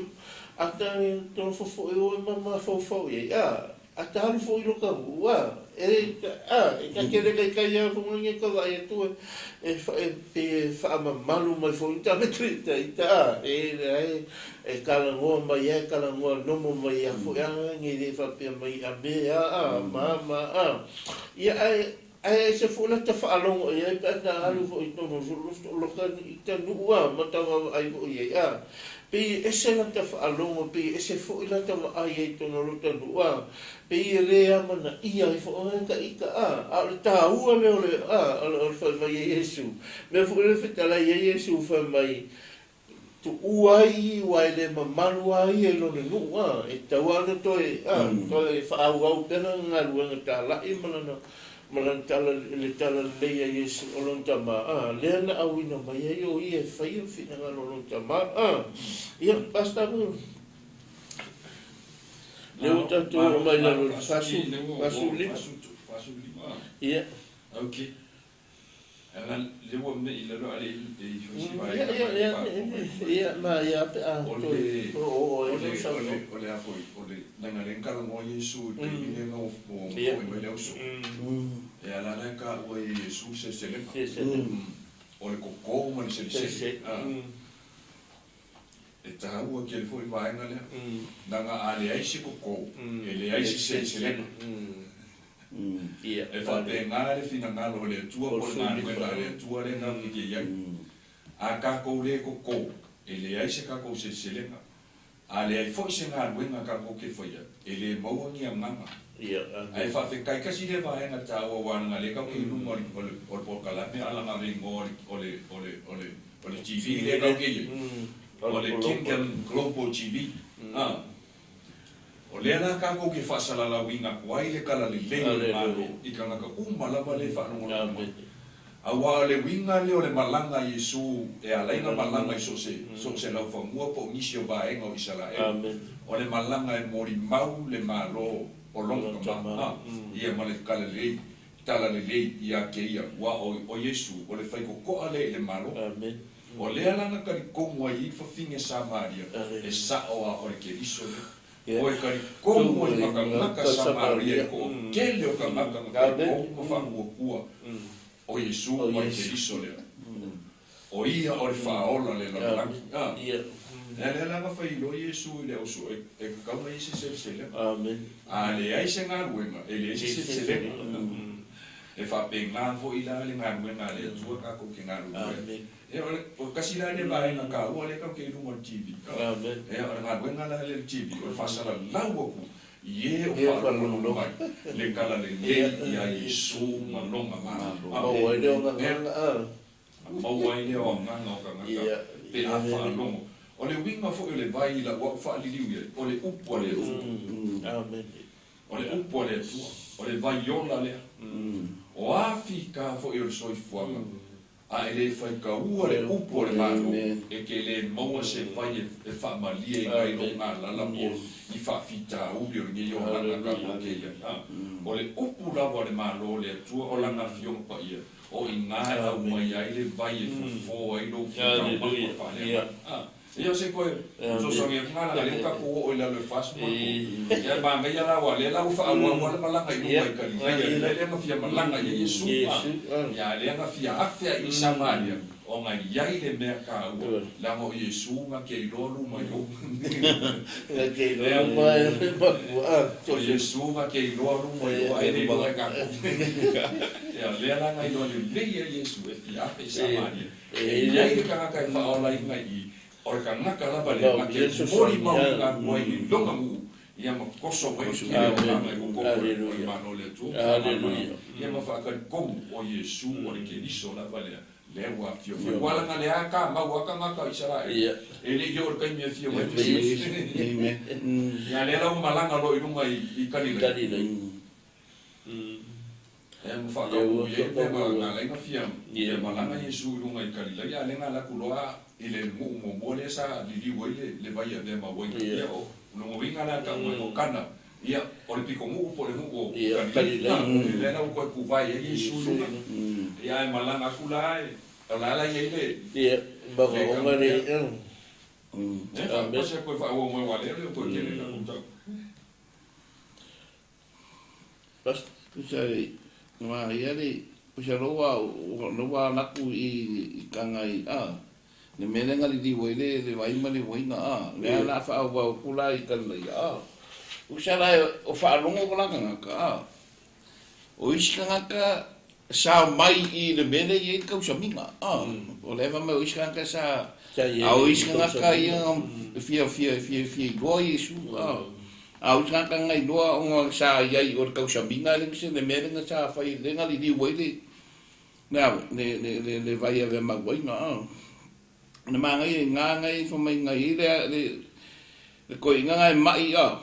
a ta nofo foʻi oe ma mafaufau i ai a, a ta alu foʻi i loka nuu a, e a, e ta te le kaikai a foʻi ka vaai atu e e pei e faamamalu mai foʻi ta me ta ita a, e leai e talanoa mai a e talanoa nomo mai a foʻi a nei le faapea mai a me a a ma ma a. Ia ae ae ese foʻi lata faalogo i ai pe a ta alu foʻi i totonu o loka ita nuu a ma ta vaavaai foʻi i ai a. Pei e ese lata faalogo pei e ese foʻi lata vaai ai i totonu o lota nuu a. Pei e lē amanaia ai foʻi oe ka ita a. A o le tāua lea o le a o le fai mai e Iesu. Mea foʻi lea e fetalai ai Iesu fai mai tuua ai aua e lē mamalu a ia i lona nuu a, e tatau lava ona toe a, toe faaauau pea lana galuega talai ma lana ma lana tala le tala lelei a Iesu o lona Tama a, lea na auina mai ai o ia e faia le finagalo o lona Tama a. Ia, Pastor, lea ua tatou oo mai i lalo i le 45. Ia. Okay. Ia, ma ia pe a toe oo ai lou saunoaga. O le a foi, o le, leaga lea na talanoa Iesu i le taimi lea na ua foi mai le auso. E ala la e taua e Iesu le seleselega. O le koko ma le selesele. E taua tele foi le vaega lea. Leaga a leai se koko, e leai se seleselega. E faapena le finagalo o le Atua po o le galuega a le Atua lea tatou te i ai. A tatou le koko, e leai se tatou seleselega. A leai foi se galuega tatou te faia, e le maua ni agaga. Ae faafetai tasi lea vaega taua aua leaga lea tatou te i luga o le o le polokalame a leaga o le igoa o le o le o le o le TV lea tatou te i ai, o le Kingdom Global TV. A o lea la tatou te faasalalauina atu ai le talalelei o le Malo i tagata uma lava lea e faalogologo mai. Aua o le uiga lea o le malaga a Iesu e ala ai ona malaga i so o se, so o se laufanua po o nisi o vaega o Isaraelu, o le malaga e molimau le Malo o lona Tama, ia ma le talalelei, talalelei ia te ia, aua o, o Iesu o le faitotoa lea i le Malo. O lea la na talitonu ai i fafine Samaria, e sao a o le Keriso lea. Ua e talitonu ai ma tagata Samaria i toatele o tagata na talitonu ma faamuatua o Iesu ma le Keriso lea. O ia o le Faaola le lalolagi. A lea lea la na fai loa Iesu i le auso e tatau ona i ai se seleselega. A leai se galuega, e leai se seleselega. E faapena foi la le galuega a le Atua tatou te galulue ai. Ia, o le, o le tasi la lea vaega taua lea tatou te i luga o le TV. Ia, o le galuega la lea a le TV, o le faasalalau atu i e o faalogologo mai le talalelei ia Iesu ma Lona Malo. Maua ai lea o agaga o tagata pe a faalogo. O le uiga foi o le vai i lau au faaliliu i ai, o le upu a le Atua. O le upu a le Atua, o le vai ola lea. O a fita foi o le soifuaga, a e le faitaua le upu o le Malo, e te le maua se vai e faamalie i nai lou galala po i faafitauli o lenei olaga tatou te i ai. O le upu lava o le Malo o le Atua, o Lana Afioga Paia, o i ina e aumai ai le vai e fofo ai lou fia taumafa faaleagaga. Ia o se toe fesoasoani atu lena leaga o lea ua tatou oo i lalo e 43. Ia e manaia la aua o lea la ua faaauau lava le malaga i luma i Kalilaia, le mea lea na fia malaga i ai Iesu, a lea na fia afe ai i Samaria ona e i ai le mea taua, leaga o Iesu na te iloa luma i o. O Iesu na te iloa luma i o ae le iloa e tatou. Ia lea la na iloa lelei ai Iesu e fia afe i Samaria. E i ai le tagata e faaolaina i i, o le tagata lava lea na te molimauina atu ai i lona nuu, ia ma toso mai le tele o agaga i totonu o le Malo o le Atua ma faamalamalama, ia ma faatalitonu o Iesu o le Keriso lava lea, lea ua afio mai. Ua laga lea ka mau a tagata o Isaraelu, e le i oo i le taimi e afio mai ai Iesu. Ia lea la ua malaga loa i luga i Kalilai. E ma faataunuu i ai le mea na ala ai na fia malaga Iesu i luga i Kalilaia, a lea na alu atu loa i le nuu muamua lea sa liliu ai le vai avea ma uaina. Ia, o lona uiga la e tau mai o Kana, ia, o le pitonuu po o le nuu o Kalilaia, lea la ua toe tuvae ai Iesu i luga. Ia, ae malaga atu la, o le a la i ai le Ia, magaoga le E faapea se toe faaauau mai aua o lea e le o toe tele le tatou tau. Pusa ma ia le pusa loa loa laku i kanga i a le mele nga li wai le le vai ma le wai na a le ala fa au kula i kan le a pusa la o fa longo ko la kanga ka a o isi kanga ka sa mai i le mele i kau saminga a o le va mai o isi kanga sa a o isi kanga ka ia fia fia fia fia iloa Iesu a a o isi kanga ngai iloa o sa iai o le kau saminga le se le mele nga sa fai le nga li li wai le le le le le vai ave ma wai na a na mangai nga ngai fo mai ngai le le le koi nga ngai mai a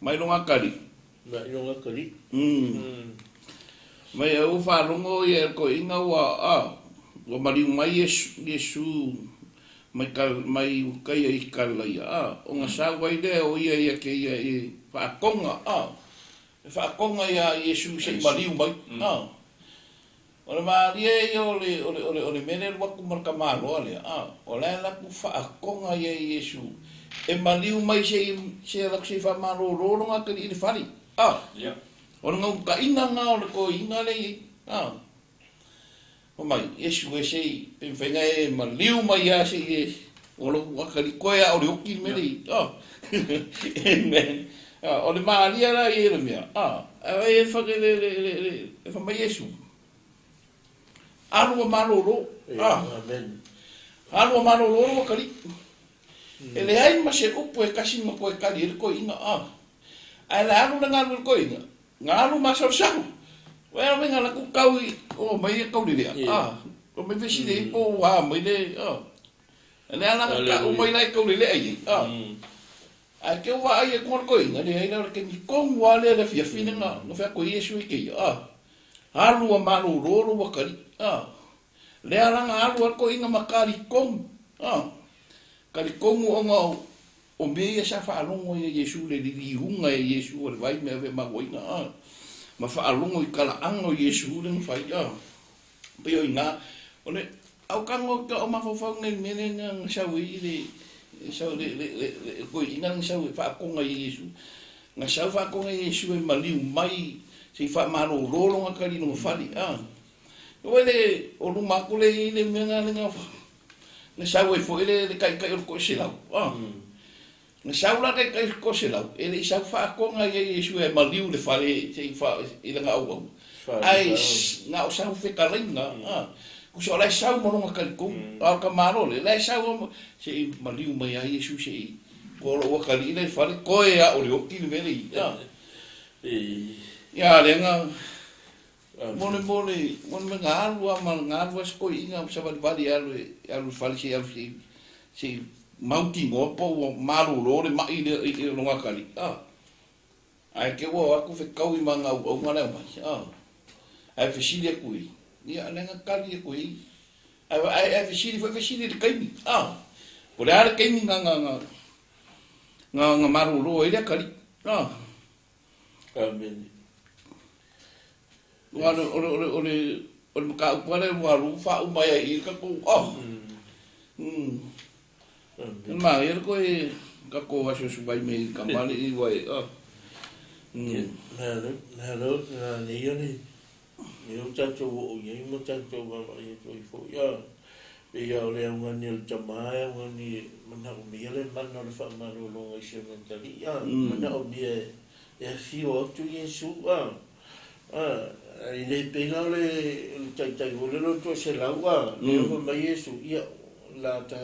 mai longa kali mai longa kali mai au fa longo ia koi nga wa a wa maliu mai Iesu Iesu mai kal mai kai ai kala ia a o nga sa wai le o ia ia ke ia i fa konga a fa konga ia Iesu se maliu mai a o le malie ia o le o le o le o le mele lua ku marka malo le a o le la ku fa konga ia Iesu e maliu mai se se la se fa malo lo nga ke i le fari a ia o le ngau ka ina nga o le ko ina le a o mai Iesu e se pe whainga e maliu mai ia se e o lo akali koe a o le oki mele a amen o le malia la ia le mea a e fa le le le e fa mai Iesu alu malolo a amen alu malolo kali e le ai ma se upu e kasi ma koe kali e ko ina a a le alu na ngalu ko ina ngalu ma sa sa wa me ngala ku kau o mai e kau le a o me vesi le po wa mai le a le ala ka o mai lai kau le ai a a ke wa ai e ko ko ina le ai na ke ni ko wa le le fia fina na no fa ko Iesu i ke a alu malolo wa kali a le ala alu ko ina makari kong a kali kongu o nga o me ia sa whaalongo ia Iesu le liliunga ia Iesu o le vai mea ve mawaina a ma whaalongo i kala anga o Iesu le ngawhai a peo i ngā o le au kango ka o mawhawhau ngai mele nga sau i le sau le le le koi ina nga sau e whaakonga i Iesu nga sau whaakonga i Iesu e maliu mai se i whaamalolo nga kali no ngawhali a o le o luma aku le i le mea nga le nga nga sau e fo le le kai kai o ko se lau a nga sau la kai kai ko se lau e le sau whaakonga i Iesu e maliu le whare se i wha i le nga au au ai nga o sau whekalainga a ku so lai sau mo nga kali ko a ka maro le lai sau se i maliu mai ai Iesu se i ko lo kali le whare koe a o le oki le mele i a ia le nga Mo le mo le mo le nga alu a ma nga alu a se koi'iga savalivali e alu e alu i le fale se i alu se i se i mautinoa po ua malōlō le ma'i lea i lona atalii a. Ae te ua o atu fetaui ma ana auauna la e omai a. Ae fesili atu i ia lea na tali atu i ai ae ae fesili foi fesili i le taimi a. Po o le a le taimi na na na na na malōlō ai le atalii a. Amene. Aua o le o le o le o le mataupu lava lea ua alu faauma ai i i le tatou a. E manaia le toe tatou asuasu mai me i kamali'i ua e a. Malo, manaia le mea ua tatou oo i ai ma tatou vaavaai atu ai foi. A pei lava o le augani a le tama e augani e manaomia le mana o le faamalologa i si ona atalii. A manaomia e afio atu Iesu. A e le pei la o le taitai foi lele o le toaselau. A lea fai mai Iesu, ia, la ta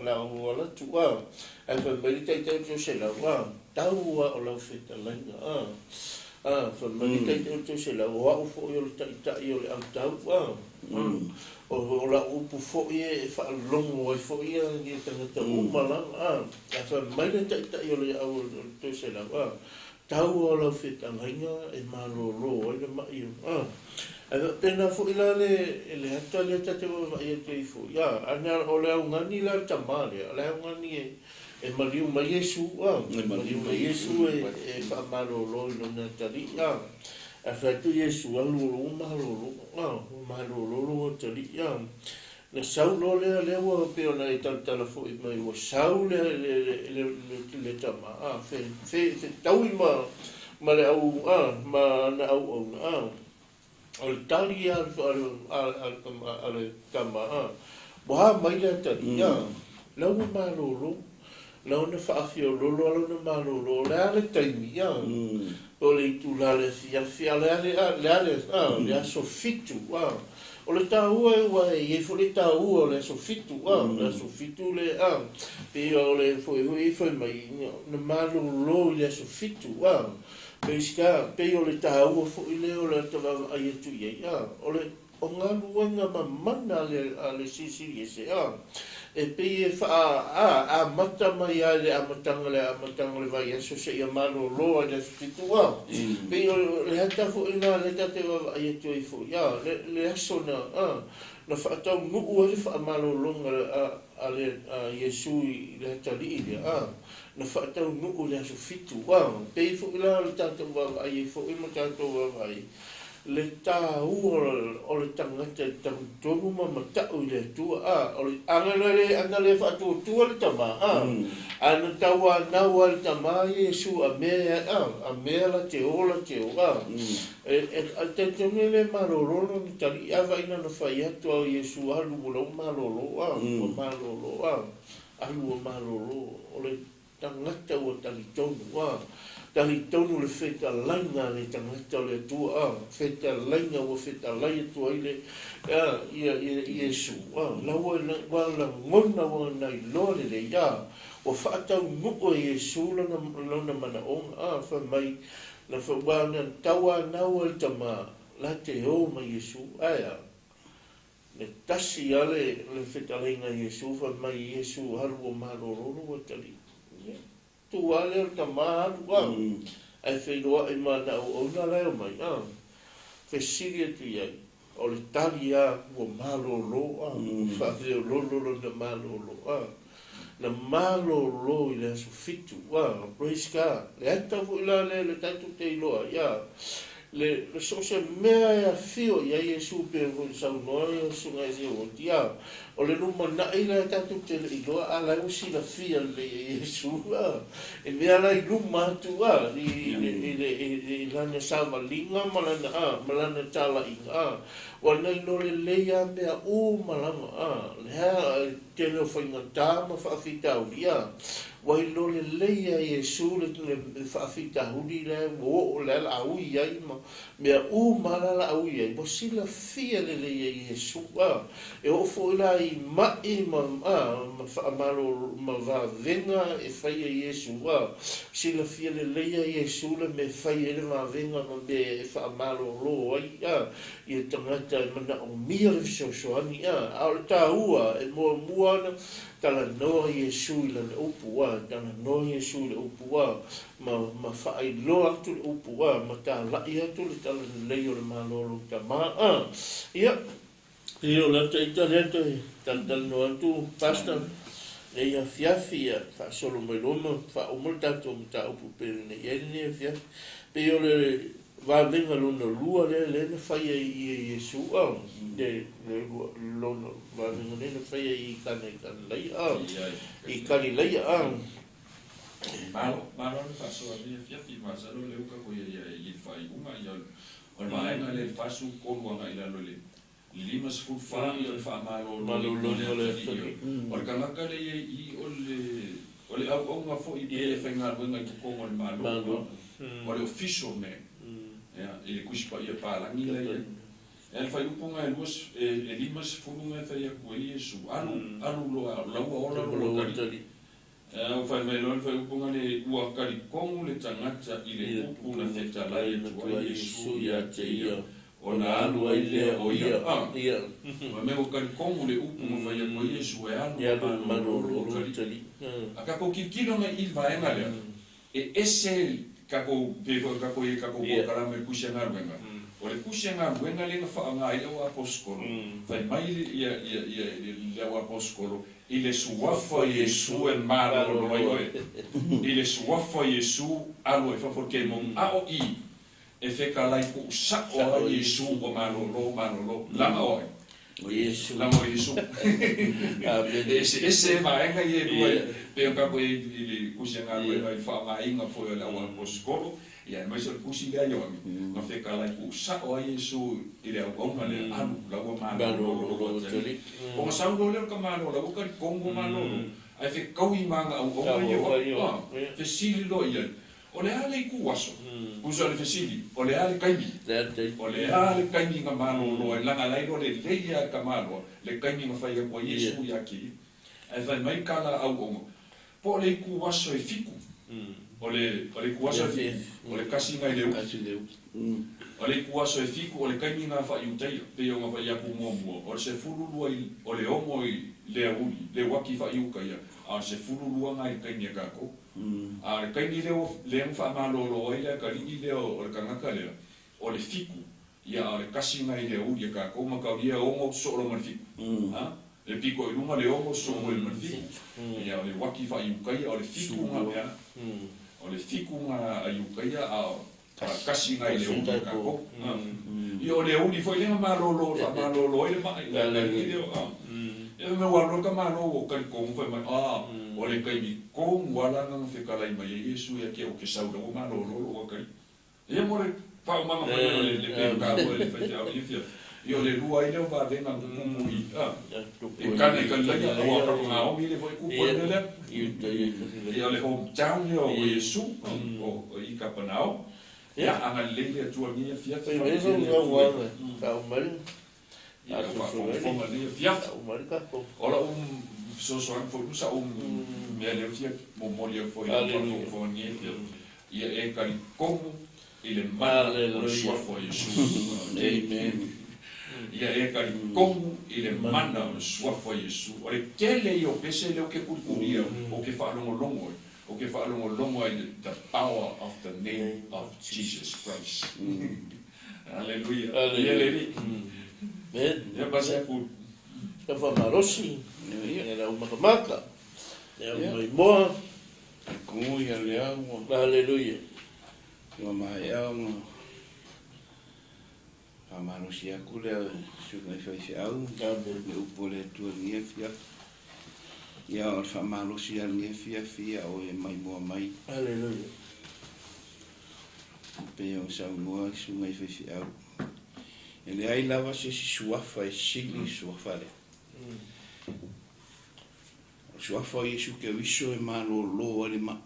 la ou ala atu. A ae fai mai le taitai o le toaselau, a tau lava o lau fetalaiga. A fai mai le taitai o le toaselau, o au foi o le taitai o le autau. A o lau upu foi e faalogo ai foi ia tagata uma lava. A ae fai mai le taitai o le au o le toaselau, a tau o lau fetalaiga e malōlō ai le ma'i o a. Ae faapena foi la le le ata lea ta te vaavaai atu ai foi a, ana o le augani la le tamā lea, o le augani e e maliu mai Iesu a, E maliu maliu mai mai Iesu Iesu e e faamalōlō i lona atalii a. Ae fai atu Iesu, alu o lou malōlō a, ua malōlō lou atalii a. Na sau loa lea, lea ua pei ona e talatala foi mai, ua sau le le le le le tama a, fe fe fetaui ma ma le au a, ma ana auauna a. O le tali a a a a le tama a, ua a mai le atalii a, la ua malōlō, la ona faafiololo a lona malōlō, o le a le taimi a, o le itulā i le afiafi, a o le a le a le a le a le aso 7 a. O le taua e ua e i ai foi le taua o le aso 7 a, o le aso 7 le a, pei o le foi foi fai mai na malōlō i le aso 7 a. Praise God, pei o le taua foi lea o le ata vaavaai atu i ai a, o le o galuega mamana a le a le Silisili Ese a, e pei e faa a amata mai lava i le amataga le amataga o le vaiaso seia malōlō ai le aso 7 a. Pei o le ata foi lena lea tatou te vaavaai atu ai foi a, le le aso na a na faataunuu ai le faamalologa a a le a Iesu i le atalii lea a, na faataunuu i le aso 7 a. Pei foi la o le tatou vaavaai ai foi ma tatou vaavaai le taua o le tagata e talitonu ma mata'u i le Atua a, o le ana le ana le faatuatua le tamā a, ana tauanau a le tamā Iesu a mea a, a mea la te o la te o a. E e talitonu e le malōlō lona talii a vaai na fai atu a o Iesu alu ua lau malōlō a, ua malōlō a, alu ua malōlō o le tagata ua talitonu a, talitonu le fetalaiga a le tagata o le Atua a, fetalaiga ua fetalai atu ai le a ia ia Iesu a, la ua ua lagona ua nailoa lelei a, ua faataunuu e Iesu lona lona manaoga a, fai mai na fa ua na tauanau ai le tamā la te o ma Iesu ae a. Le tasi a le le fetalaiga a Iesu fai mai Iesu alu ua malōlō lou atalii. Ia, tu lava lea o le tamā alu a, ae feiloai ma ana auauna la e omai a, fesili atu i ai, o le tali lava ua malōlō a, ua faafeoloolo lona malōlō a, na malōlō i le aso 7 a, praise God. Le ata foi la lea le tatou te iloa ai a, le le so o se mea e afio i ai Iesu pei ona foi saunoa ia Susuga i Seuoti a, o le lumana'i la e tatou te le iloa a la e ua silafia lelei e Iesu a, e mea la i luma atu a, i le i le i lana savaliga ma lana a, ma lana talaiga a, ua naino lelei lava mea uma lava a, le a le tele o faigatā ma faafitauli a, ua iloa lelei lava e Iesu le le faafitauli lea ua oo lea o le a ui ai ma mea uma lava la a ui ai, ua silafia lelei e Iesu a. E oo foi la i ai ma'i ma ma faamalolo ma vavega e faia e Iesu a silafia lelei e Iesu le mea e fai ai le vavega ma mea e faamalolo ai a ia tagata e manaomia le fesoasoani a a o le taua e muamua ona talanoa Iesu i lana upu a talanoa Iesu i le upu a ma ma faailoa atu le upu a ma tala'i atu le talalelei o le Malo o lou Tama a ia Ia o le ata ita lea toe talatalanoa atu Pastor lenei afiafi ia faasolo mai loa ma faauma le tatou mataupu e pei ona i ai lenei afiafi. Pei o le vavega lona lua lea lea na faia i i e Iesu a le le lona vavega lea na faia i Kana i Kalilaia a i Kalilaia a. Malo, malo le faasoa i lenei afiafi, masalo lea ua tatou i ai i le faaiuga ia O le vaega lea i le 43 agai i lalo i le 54 ia o le faamaloloina o le atalii. O le tagata lea i ai i i o le o le auauna foi pe le faigaluega i totonu o le Malo, o le official man ia i le Tusi Paia Palagi la i ai. Ia le fuaiupu na e lua e 50 na e fai atu ai Iesu, alu alu loa laua ola lou atalii. Ua fai mai loa le faaiupuga le, Ua talitonu le tagata i le upu na fetalai atu ai Iesu ia te ia, ona alu ai lea o ia. A! Fai mai ua talitonu le upu na fai atu ai Iesu e alu ma malolo atalii. A tatou tilotilo nei i le vaega lea, e ese tatou, pei foi ona tatou i ai i tatou polokalame o le Tusi a Galuega, o le Tusi a Galuega lea na faaaoga ai le au aposetolo, fai mai le au aposetolo, I le suafa o Iesu e malolo ai oe, i le suafa o Iesu alu ai fafo le kemoni, a o i e fetalai kuu sa'o ai Iesu ua malolo, malolo, lama o ai? Lama o Iesu. E eseese vaega ia e lua e pei ona tatou i ai i le tusi a galuega i le faaaogaina foi o le auaposetolo, Ia, aemaise o le tusi lea a Ioane, na fetalai tuusao ai Iesu i le auauna lea, Alu, la ua malolo lou atalii. Ona sau loa lea o le tamaloa, la ua talitonu ua malolo, ae fetaui ma ana auauna ia, fesili loa i ai, O le a le itu aso? Tusa o le fesili, O le a le taimi? O le a le taimi na malolo ai? Leaga la iloa lelei lava e le tamaloa le taimi na fai atu ai Iesu ia te ia. Ae fai mai tala auauna, Po o le itu aso e fitu, o le o le itu aso e fitu, o le tasi na i le uki. O le itu aso e fitu, o le taimi na faa-Iutaia, pei ona fai atu muamua, o le 12 i, o le 6 i le aoauli, le uaki faa-Iutaia, a o le 12 na i le taimi a tatou. A o le taimi lea ua, lea na faamalolo ai le atalii lea o le tagata lea, o le fitu, ia a o le tasi na i le aoauli a tatou, mataulia e 6 sosoo loa ma le fitu. A? Le pito i luga le 6 sosoo foi ma le fitu. Ia o le uaki faa-Iutaia, o le fitu na mea, o le fitu na a Iutaia, a o le tasi na i le aoauli a tatou. Ia o le aoauli foi lea na malolo, faamalolo ai le ma'i, le atalii lea, a. Ia fai mai ua alu loa le tamaloa ua talitonu fai mai, a, o le taimi tonu lava la na fetalai mai ai Iesu ia te au ou te sau la ua malolo lou atalii. Ia mo le faaumaga fai mai o le peukalo e le faifeau i fia. Ia o le lua ai lea o vavega na tutupu i a i Kana i Kalilaia aua o Kapengaomi le foi tupu ai le mea lea. Ia o le home town lea o Iesu o i Kapanao. Ia agalelei le Atua i lenei afiafi. Faamanuia le Atua. Ia faafogafoga i lenei afiafi. O lau fesoasoani foi sa ou mea lea fia momoli atu foi i lau faafogafoga i lenei afiafi, ia e talitonu i le mana o le suafa o Iesu. Amen. Ia e talitonu i le mana o le suafa o Iesu. O le tele ia o pese lea ou te kulikulia, ou te faalogologo ai, ou te faalogologo ai i le the power of the name of Jesus Christ. Aleluia. Ia le Alii. Ia pasi aku. Ia faamalosi. Ia le au makamaka. Le au maimoa. Ku ia le au. Aleluia. Ua maea ona faamalosi atu lea susuga i faifeau. Le upu o le Atua i lenei afiafi. Ia o le faamalosi lava i lenei afiafi ia o e maimoa mai. Aleluia. E pei ona saunoa le susuga i faifeau, e leai lava se isi suafa e sili i le suafa lea. O le suafa o Iesu Keriso e malolo ai le mai.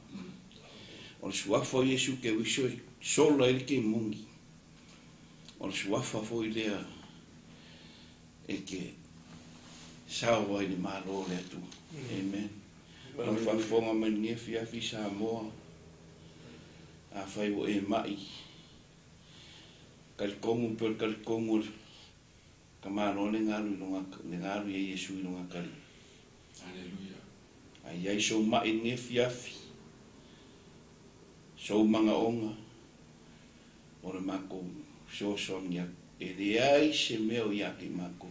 O le suafa o Iesu Keriso e sola ai le kemoni. O le suafa foi lea e te Sao ai le Malo o le Atua. Amen. O le faafofoga mai lenei afiafi Samoa, afai ua e mai, talitonu pea o le talitonu o le tamaloa le galu i loga, le galu ia Iesu i loga tali. Aleluia. A i ai sou mai i lenei afiafi, sou manaoga, o le matou fesoasoani atu. E leai se mea o ia te matou.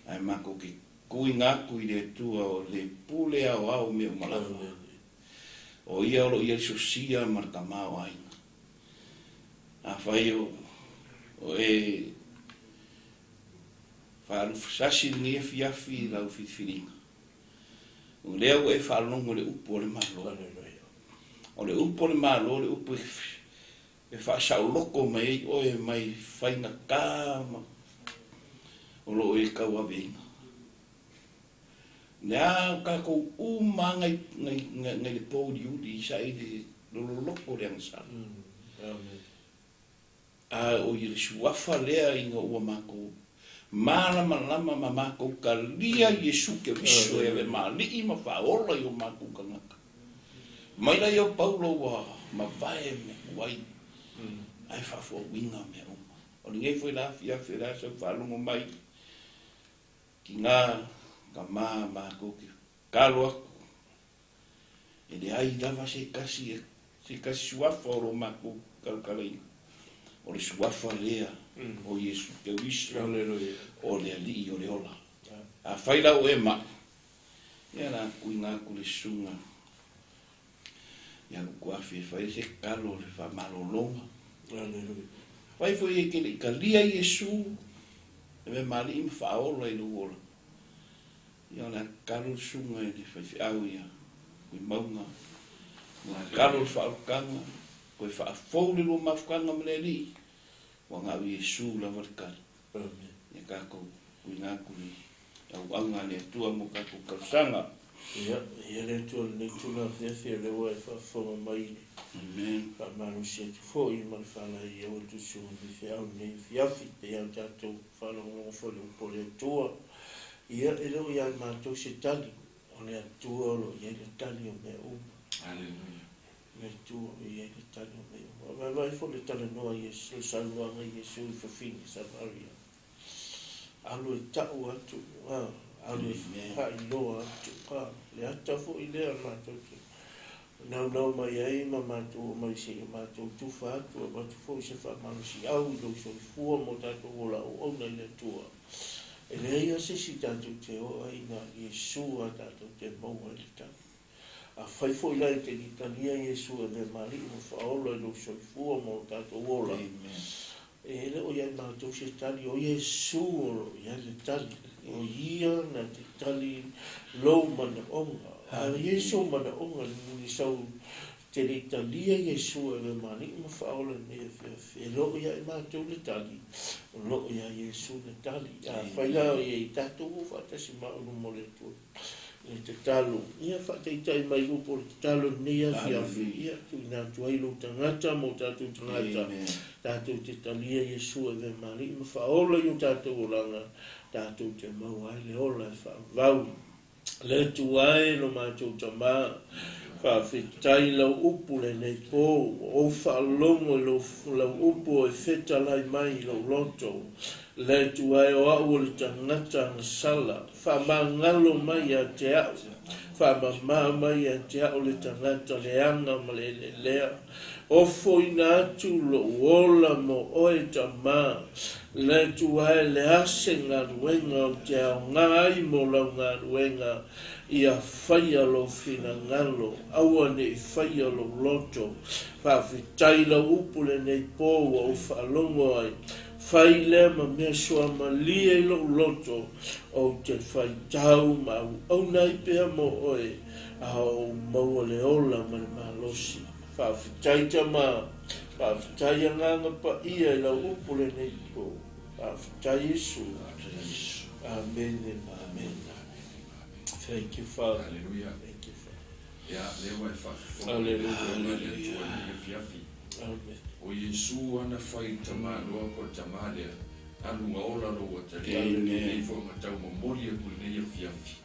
Ae matou te tuuina atu i le Atua o le pule aoao mea uma lava. O Ia o lo o i ai le sosia ma le tamaoaiga. Afai o e faalufusasi i lenei afiafi i lau filifiliga, o lea ua e faalogo i le upu a le Malo. O le upu a le Malo o le upu e faasaoloko mai ai oe mai faigata ma o lo o e tauaveina. Le a o tatou uma lava nai le pouliuli i saili lololoko le agasala. A o i le suafa lea ina ua matou malamalama ma matou talia Iesu Keriso e ave maali'i ma faaola i o matou tagata. Mai laia o Paulo ua mavae mea tuai ae faafoauina mea uma. O lenei foi la afiafi o le a sau faalogo mai tina tama matou te talo atu e leai lava se tasi se tasi suafa o lo matou talotalaina. O le suafa lea o Iesu Keriso o le Alii o le ola. Afai la ua e mai, ia la tuuina atu le susuga ia Lutuafi e fai ai se tatalo o le faamalologa. Afai foi e te le i talia Iesu e mea ma faaola i lou ola, ia o le a tatalo le susuga i le faifeau ia Tuimauga, o le a tatalo le faaolataga, toe faafou le lua mafutaga ma le Alii, ua na o Iesu lava le tali. Ia tatou tuuina atu le auauna a le Atua mo tatou talosaga. Ia, ia le Atua lenei tula afiafi o lea ua e faafofoga mai i le Amen. faamalosi atu foi ma le faalaei au e tusi o faifeau lenei afiafi pei o tatou faalogologo foi i le upu o le Atua. Ia, e le o ia matou se tali, o le Atua o lo o i ai le tali o mea uma. Aleluia. Le Atua o i ai le tali o mea uma. Vaavaai foi le talanoa i Iesu, le saunoaga i Iesu i fafine Samaria. Alu e tau atu, alu e faailoa atu, le ata foi lea matou te naunau mai ai ma matou omai seia matou tufa atu, avatu foi se faamalosiau i lou soifua mo tatou ola auauna i le Atua. E leai lava se isi tatou te oo ai na o Iesu lava tatou te maua ai le tali. Afai foi la e te le talia Iesu e avea ma Alii ma faaola i lou soifua mo tatou ola, e le o ia i matou se tali, o Iesu o lo o i ai le tali. O ia na te tali lou manaoga. A i ai sou manaoga i sau te le i talia Iesu e avea ma Alii ma faaola i lenei afiafi, e le o ia i matou le tali, o lo o ia Iesu le tali. Afai la o ia i tatou o faatasi ma au i luma o le Atua i le tatalo, ia faataitai mai upu o le tatalo i lenei afiafi, ia tuuina atu ai lou tagata mo tatou tagata, tatou te talia Iesu e avea ma Alii ma faaola i o tatou olaga, tatou te maua ai le ola e faavavau. Le Atua e lo matou Tama, faafetai lau upu lenei po, ua ou faalogo i lau upu o e fetalai mai i lou loto. Le Atua e o au o le tagata agasala, faamagalo mai ia te au, faamama mai ia te au le tagata leaga ma le eleelea. Ofoina atu lou ola mo oe Tama, le Atua e le a se galuega ou te aoga ai mo lau galuega, ia faia lou finagalo, aua ne i faia lou loto. Faafetai lau upu lenei po ua ou faalogo ai, fai lea ma mea suamalie i lou loto, ou te faitau ma auauna ai pea mo oe, a o ou maua le ola ma le malosi. Faafetai Tama, faafetai Agaga Paia i lau upu lenei po. Faafetai Iesu. Amene ma amene. Thank you, Father. Hallelujah. Thank you, Father. Ia, lea ua e faafofoga. Hallelujah. Le Atua i lenei afiafi. Amen. O Iesu ana fai tamaloa po o le tama lea. Alu ola lou atalii i lenei foi taumomoli atu i lenei afiafi.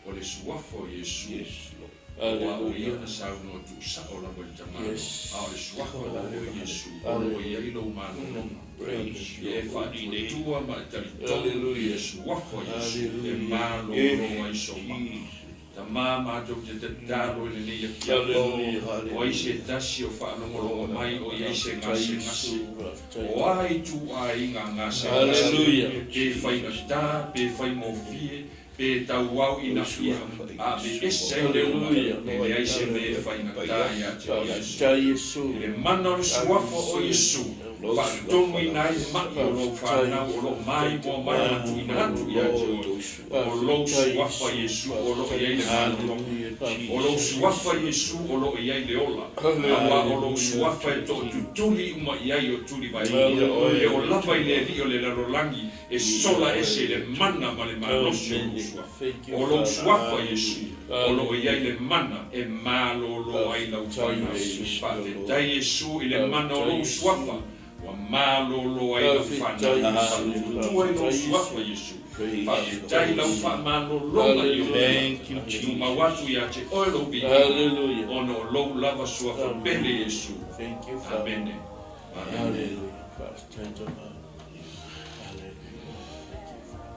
O le suafa o Iesu. Yes, Lord. Aua o ia na saunoa tuusao lava i le tamaloa, a o le suafa la lea o Iesu, o lo o i ai lou malologa. Praise Ia e your holy name. faatuatua ma e talitonu i le suafa o Iesu e malolo ai sou maa. Jesus. Tamā matou te tatalo i lenei afiafi. Hallelujah. O ai se tasi o faalogologo mai o i ai se gasegase. O a ituaiga gasegase, Hallelujah. pe faigata, pe faigofie, pe tauau ina ia, a pe ese ai le uma, e leai se mea e faigata ia te oe Iesu. Faafetai Iesu. I le mana o le suafa o Iesu, faatonuina ai mai o lou fanau o loo maimoa mai ma tuuina atu ia te oe. O lou suafa Iesu o loo i ai le malologa. O lou suafa Iesu o loo i ai le ola. Aua o lou suafa e tootutuli uma i ai o tuli vaeina. E o lava i le alii o le lalolagi e sola ese i le mana ma le malosi o lou suafa. Thank you, O lou Father. suafa Iesu o loo i ai le mana e malolo ai lau fanau. Faafetai Iesu i le mana o lou suafa ua malolo ai lau fanau. Faatuatua i lou suafa Iesu. Faafetai lau faamalologa i o Thank you, Jesus. tumau atu ia te oe lou viiga Hallelujah. ona o lou lava suafa pele Iesu. Thank you, Father. Amene. Amene. Hallelujah. Faafetai Tama. Hallelujah. Thank you, Father.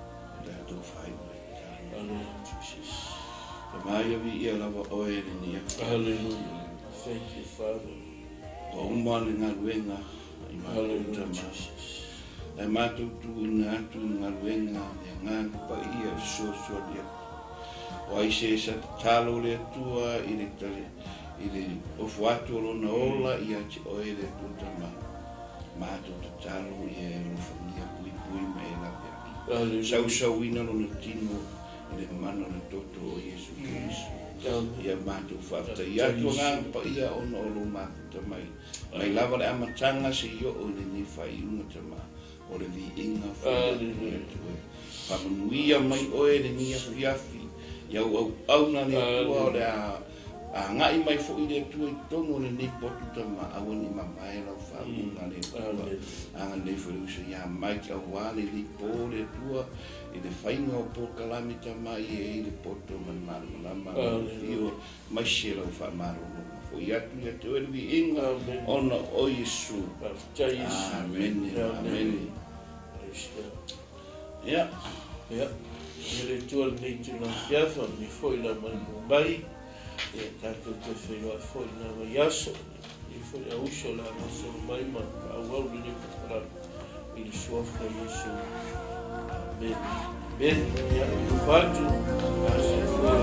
Tatou faaiu le tatalo. Hallelujah, Jesus. Tama ia viia lava oe lenei afiafi. Hallelujah. Thank you, Father. Ua uma le galuega i matou Hallelujah, tama. Jesus. Ae matou tuuina atu i galuega le agaga paia e fesoasoani atu. O ai se sa tatalo le Atua i le tale i le ofo atu o lona ola ia te oe le Atua tama. Matou tatalo ia e alofagia puipui ma e laveai. Hallelujah. Sausauina lona tino i le mana o le toto o Iesu Keriso. Amen. Ia matou faafetai atu agaga paia ona o lou mafuta mai. Mai lava le amataga seia oo i lenei faaiuga tama o le viiga foi atu i le Atua. Faamanuia mai oe lenei afiafi ia auauauna le Atua o le a agai mai foi le Atua i totonu o lenei potu tama aua ne i mavae lau faauuga le Atua. Hallelujah. Agalelei foi le uso ia Mike auā lenei pō le Atua i le faiga o polokalame tama ia e i le poto ma le malamalama ma le fio mai se lau faamalologa foi atu ia te oe le viiga Amen. ona o Iesu. Faafetai Iesu. Amene, amene. Praise God. Ia, Ia, i le Atua lenei itula afiafi, aumai foi lau malimau mai, ia tatou toe feiloai foi i na vaiaso, i foi le auso o le a gasolo mai ma faaauau lenei polokalame i le suafa o Iesu. Amen. Amen. Ia, alofa atu, a soifua.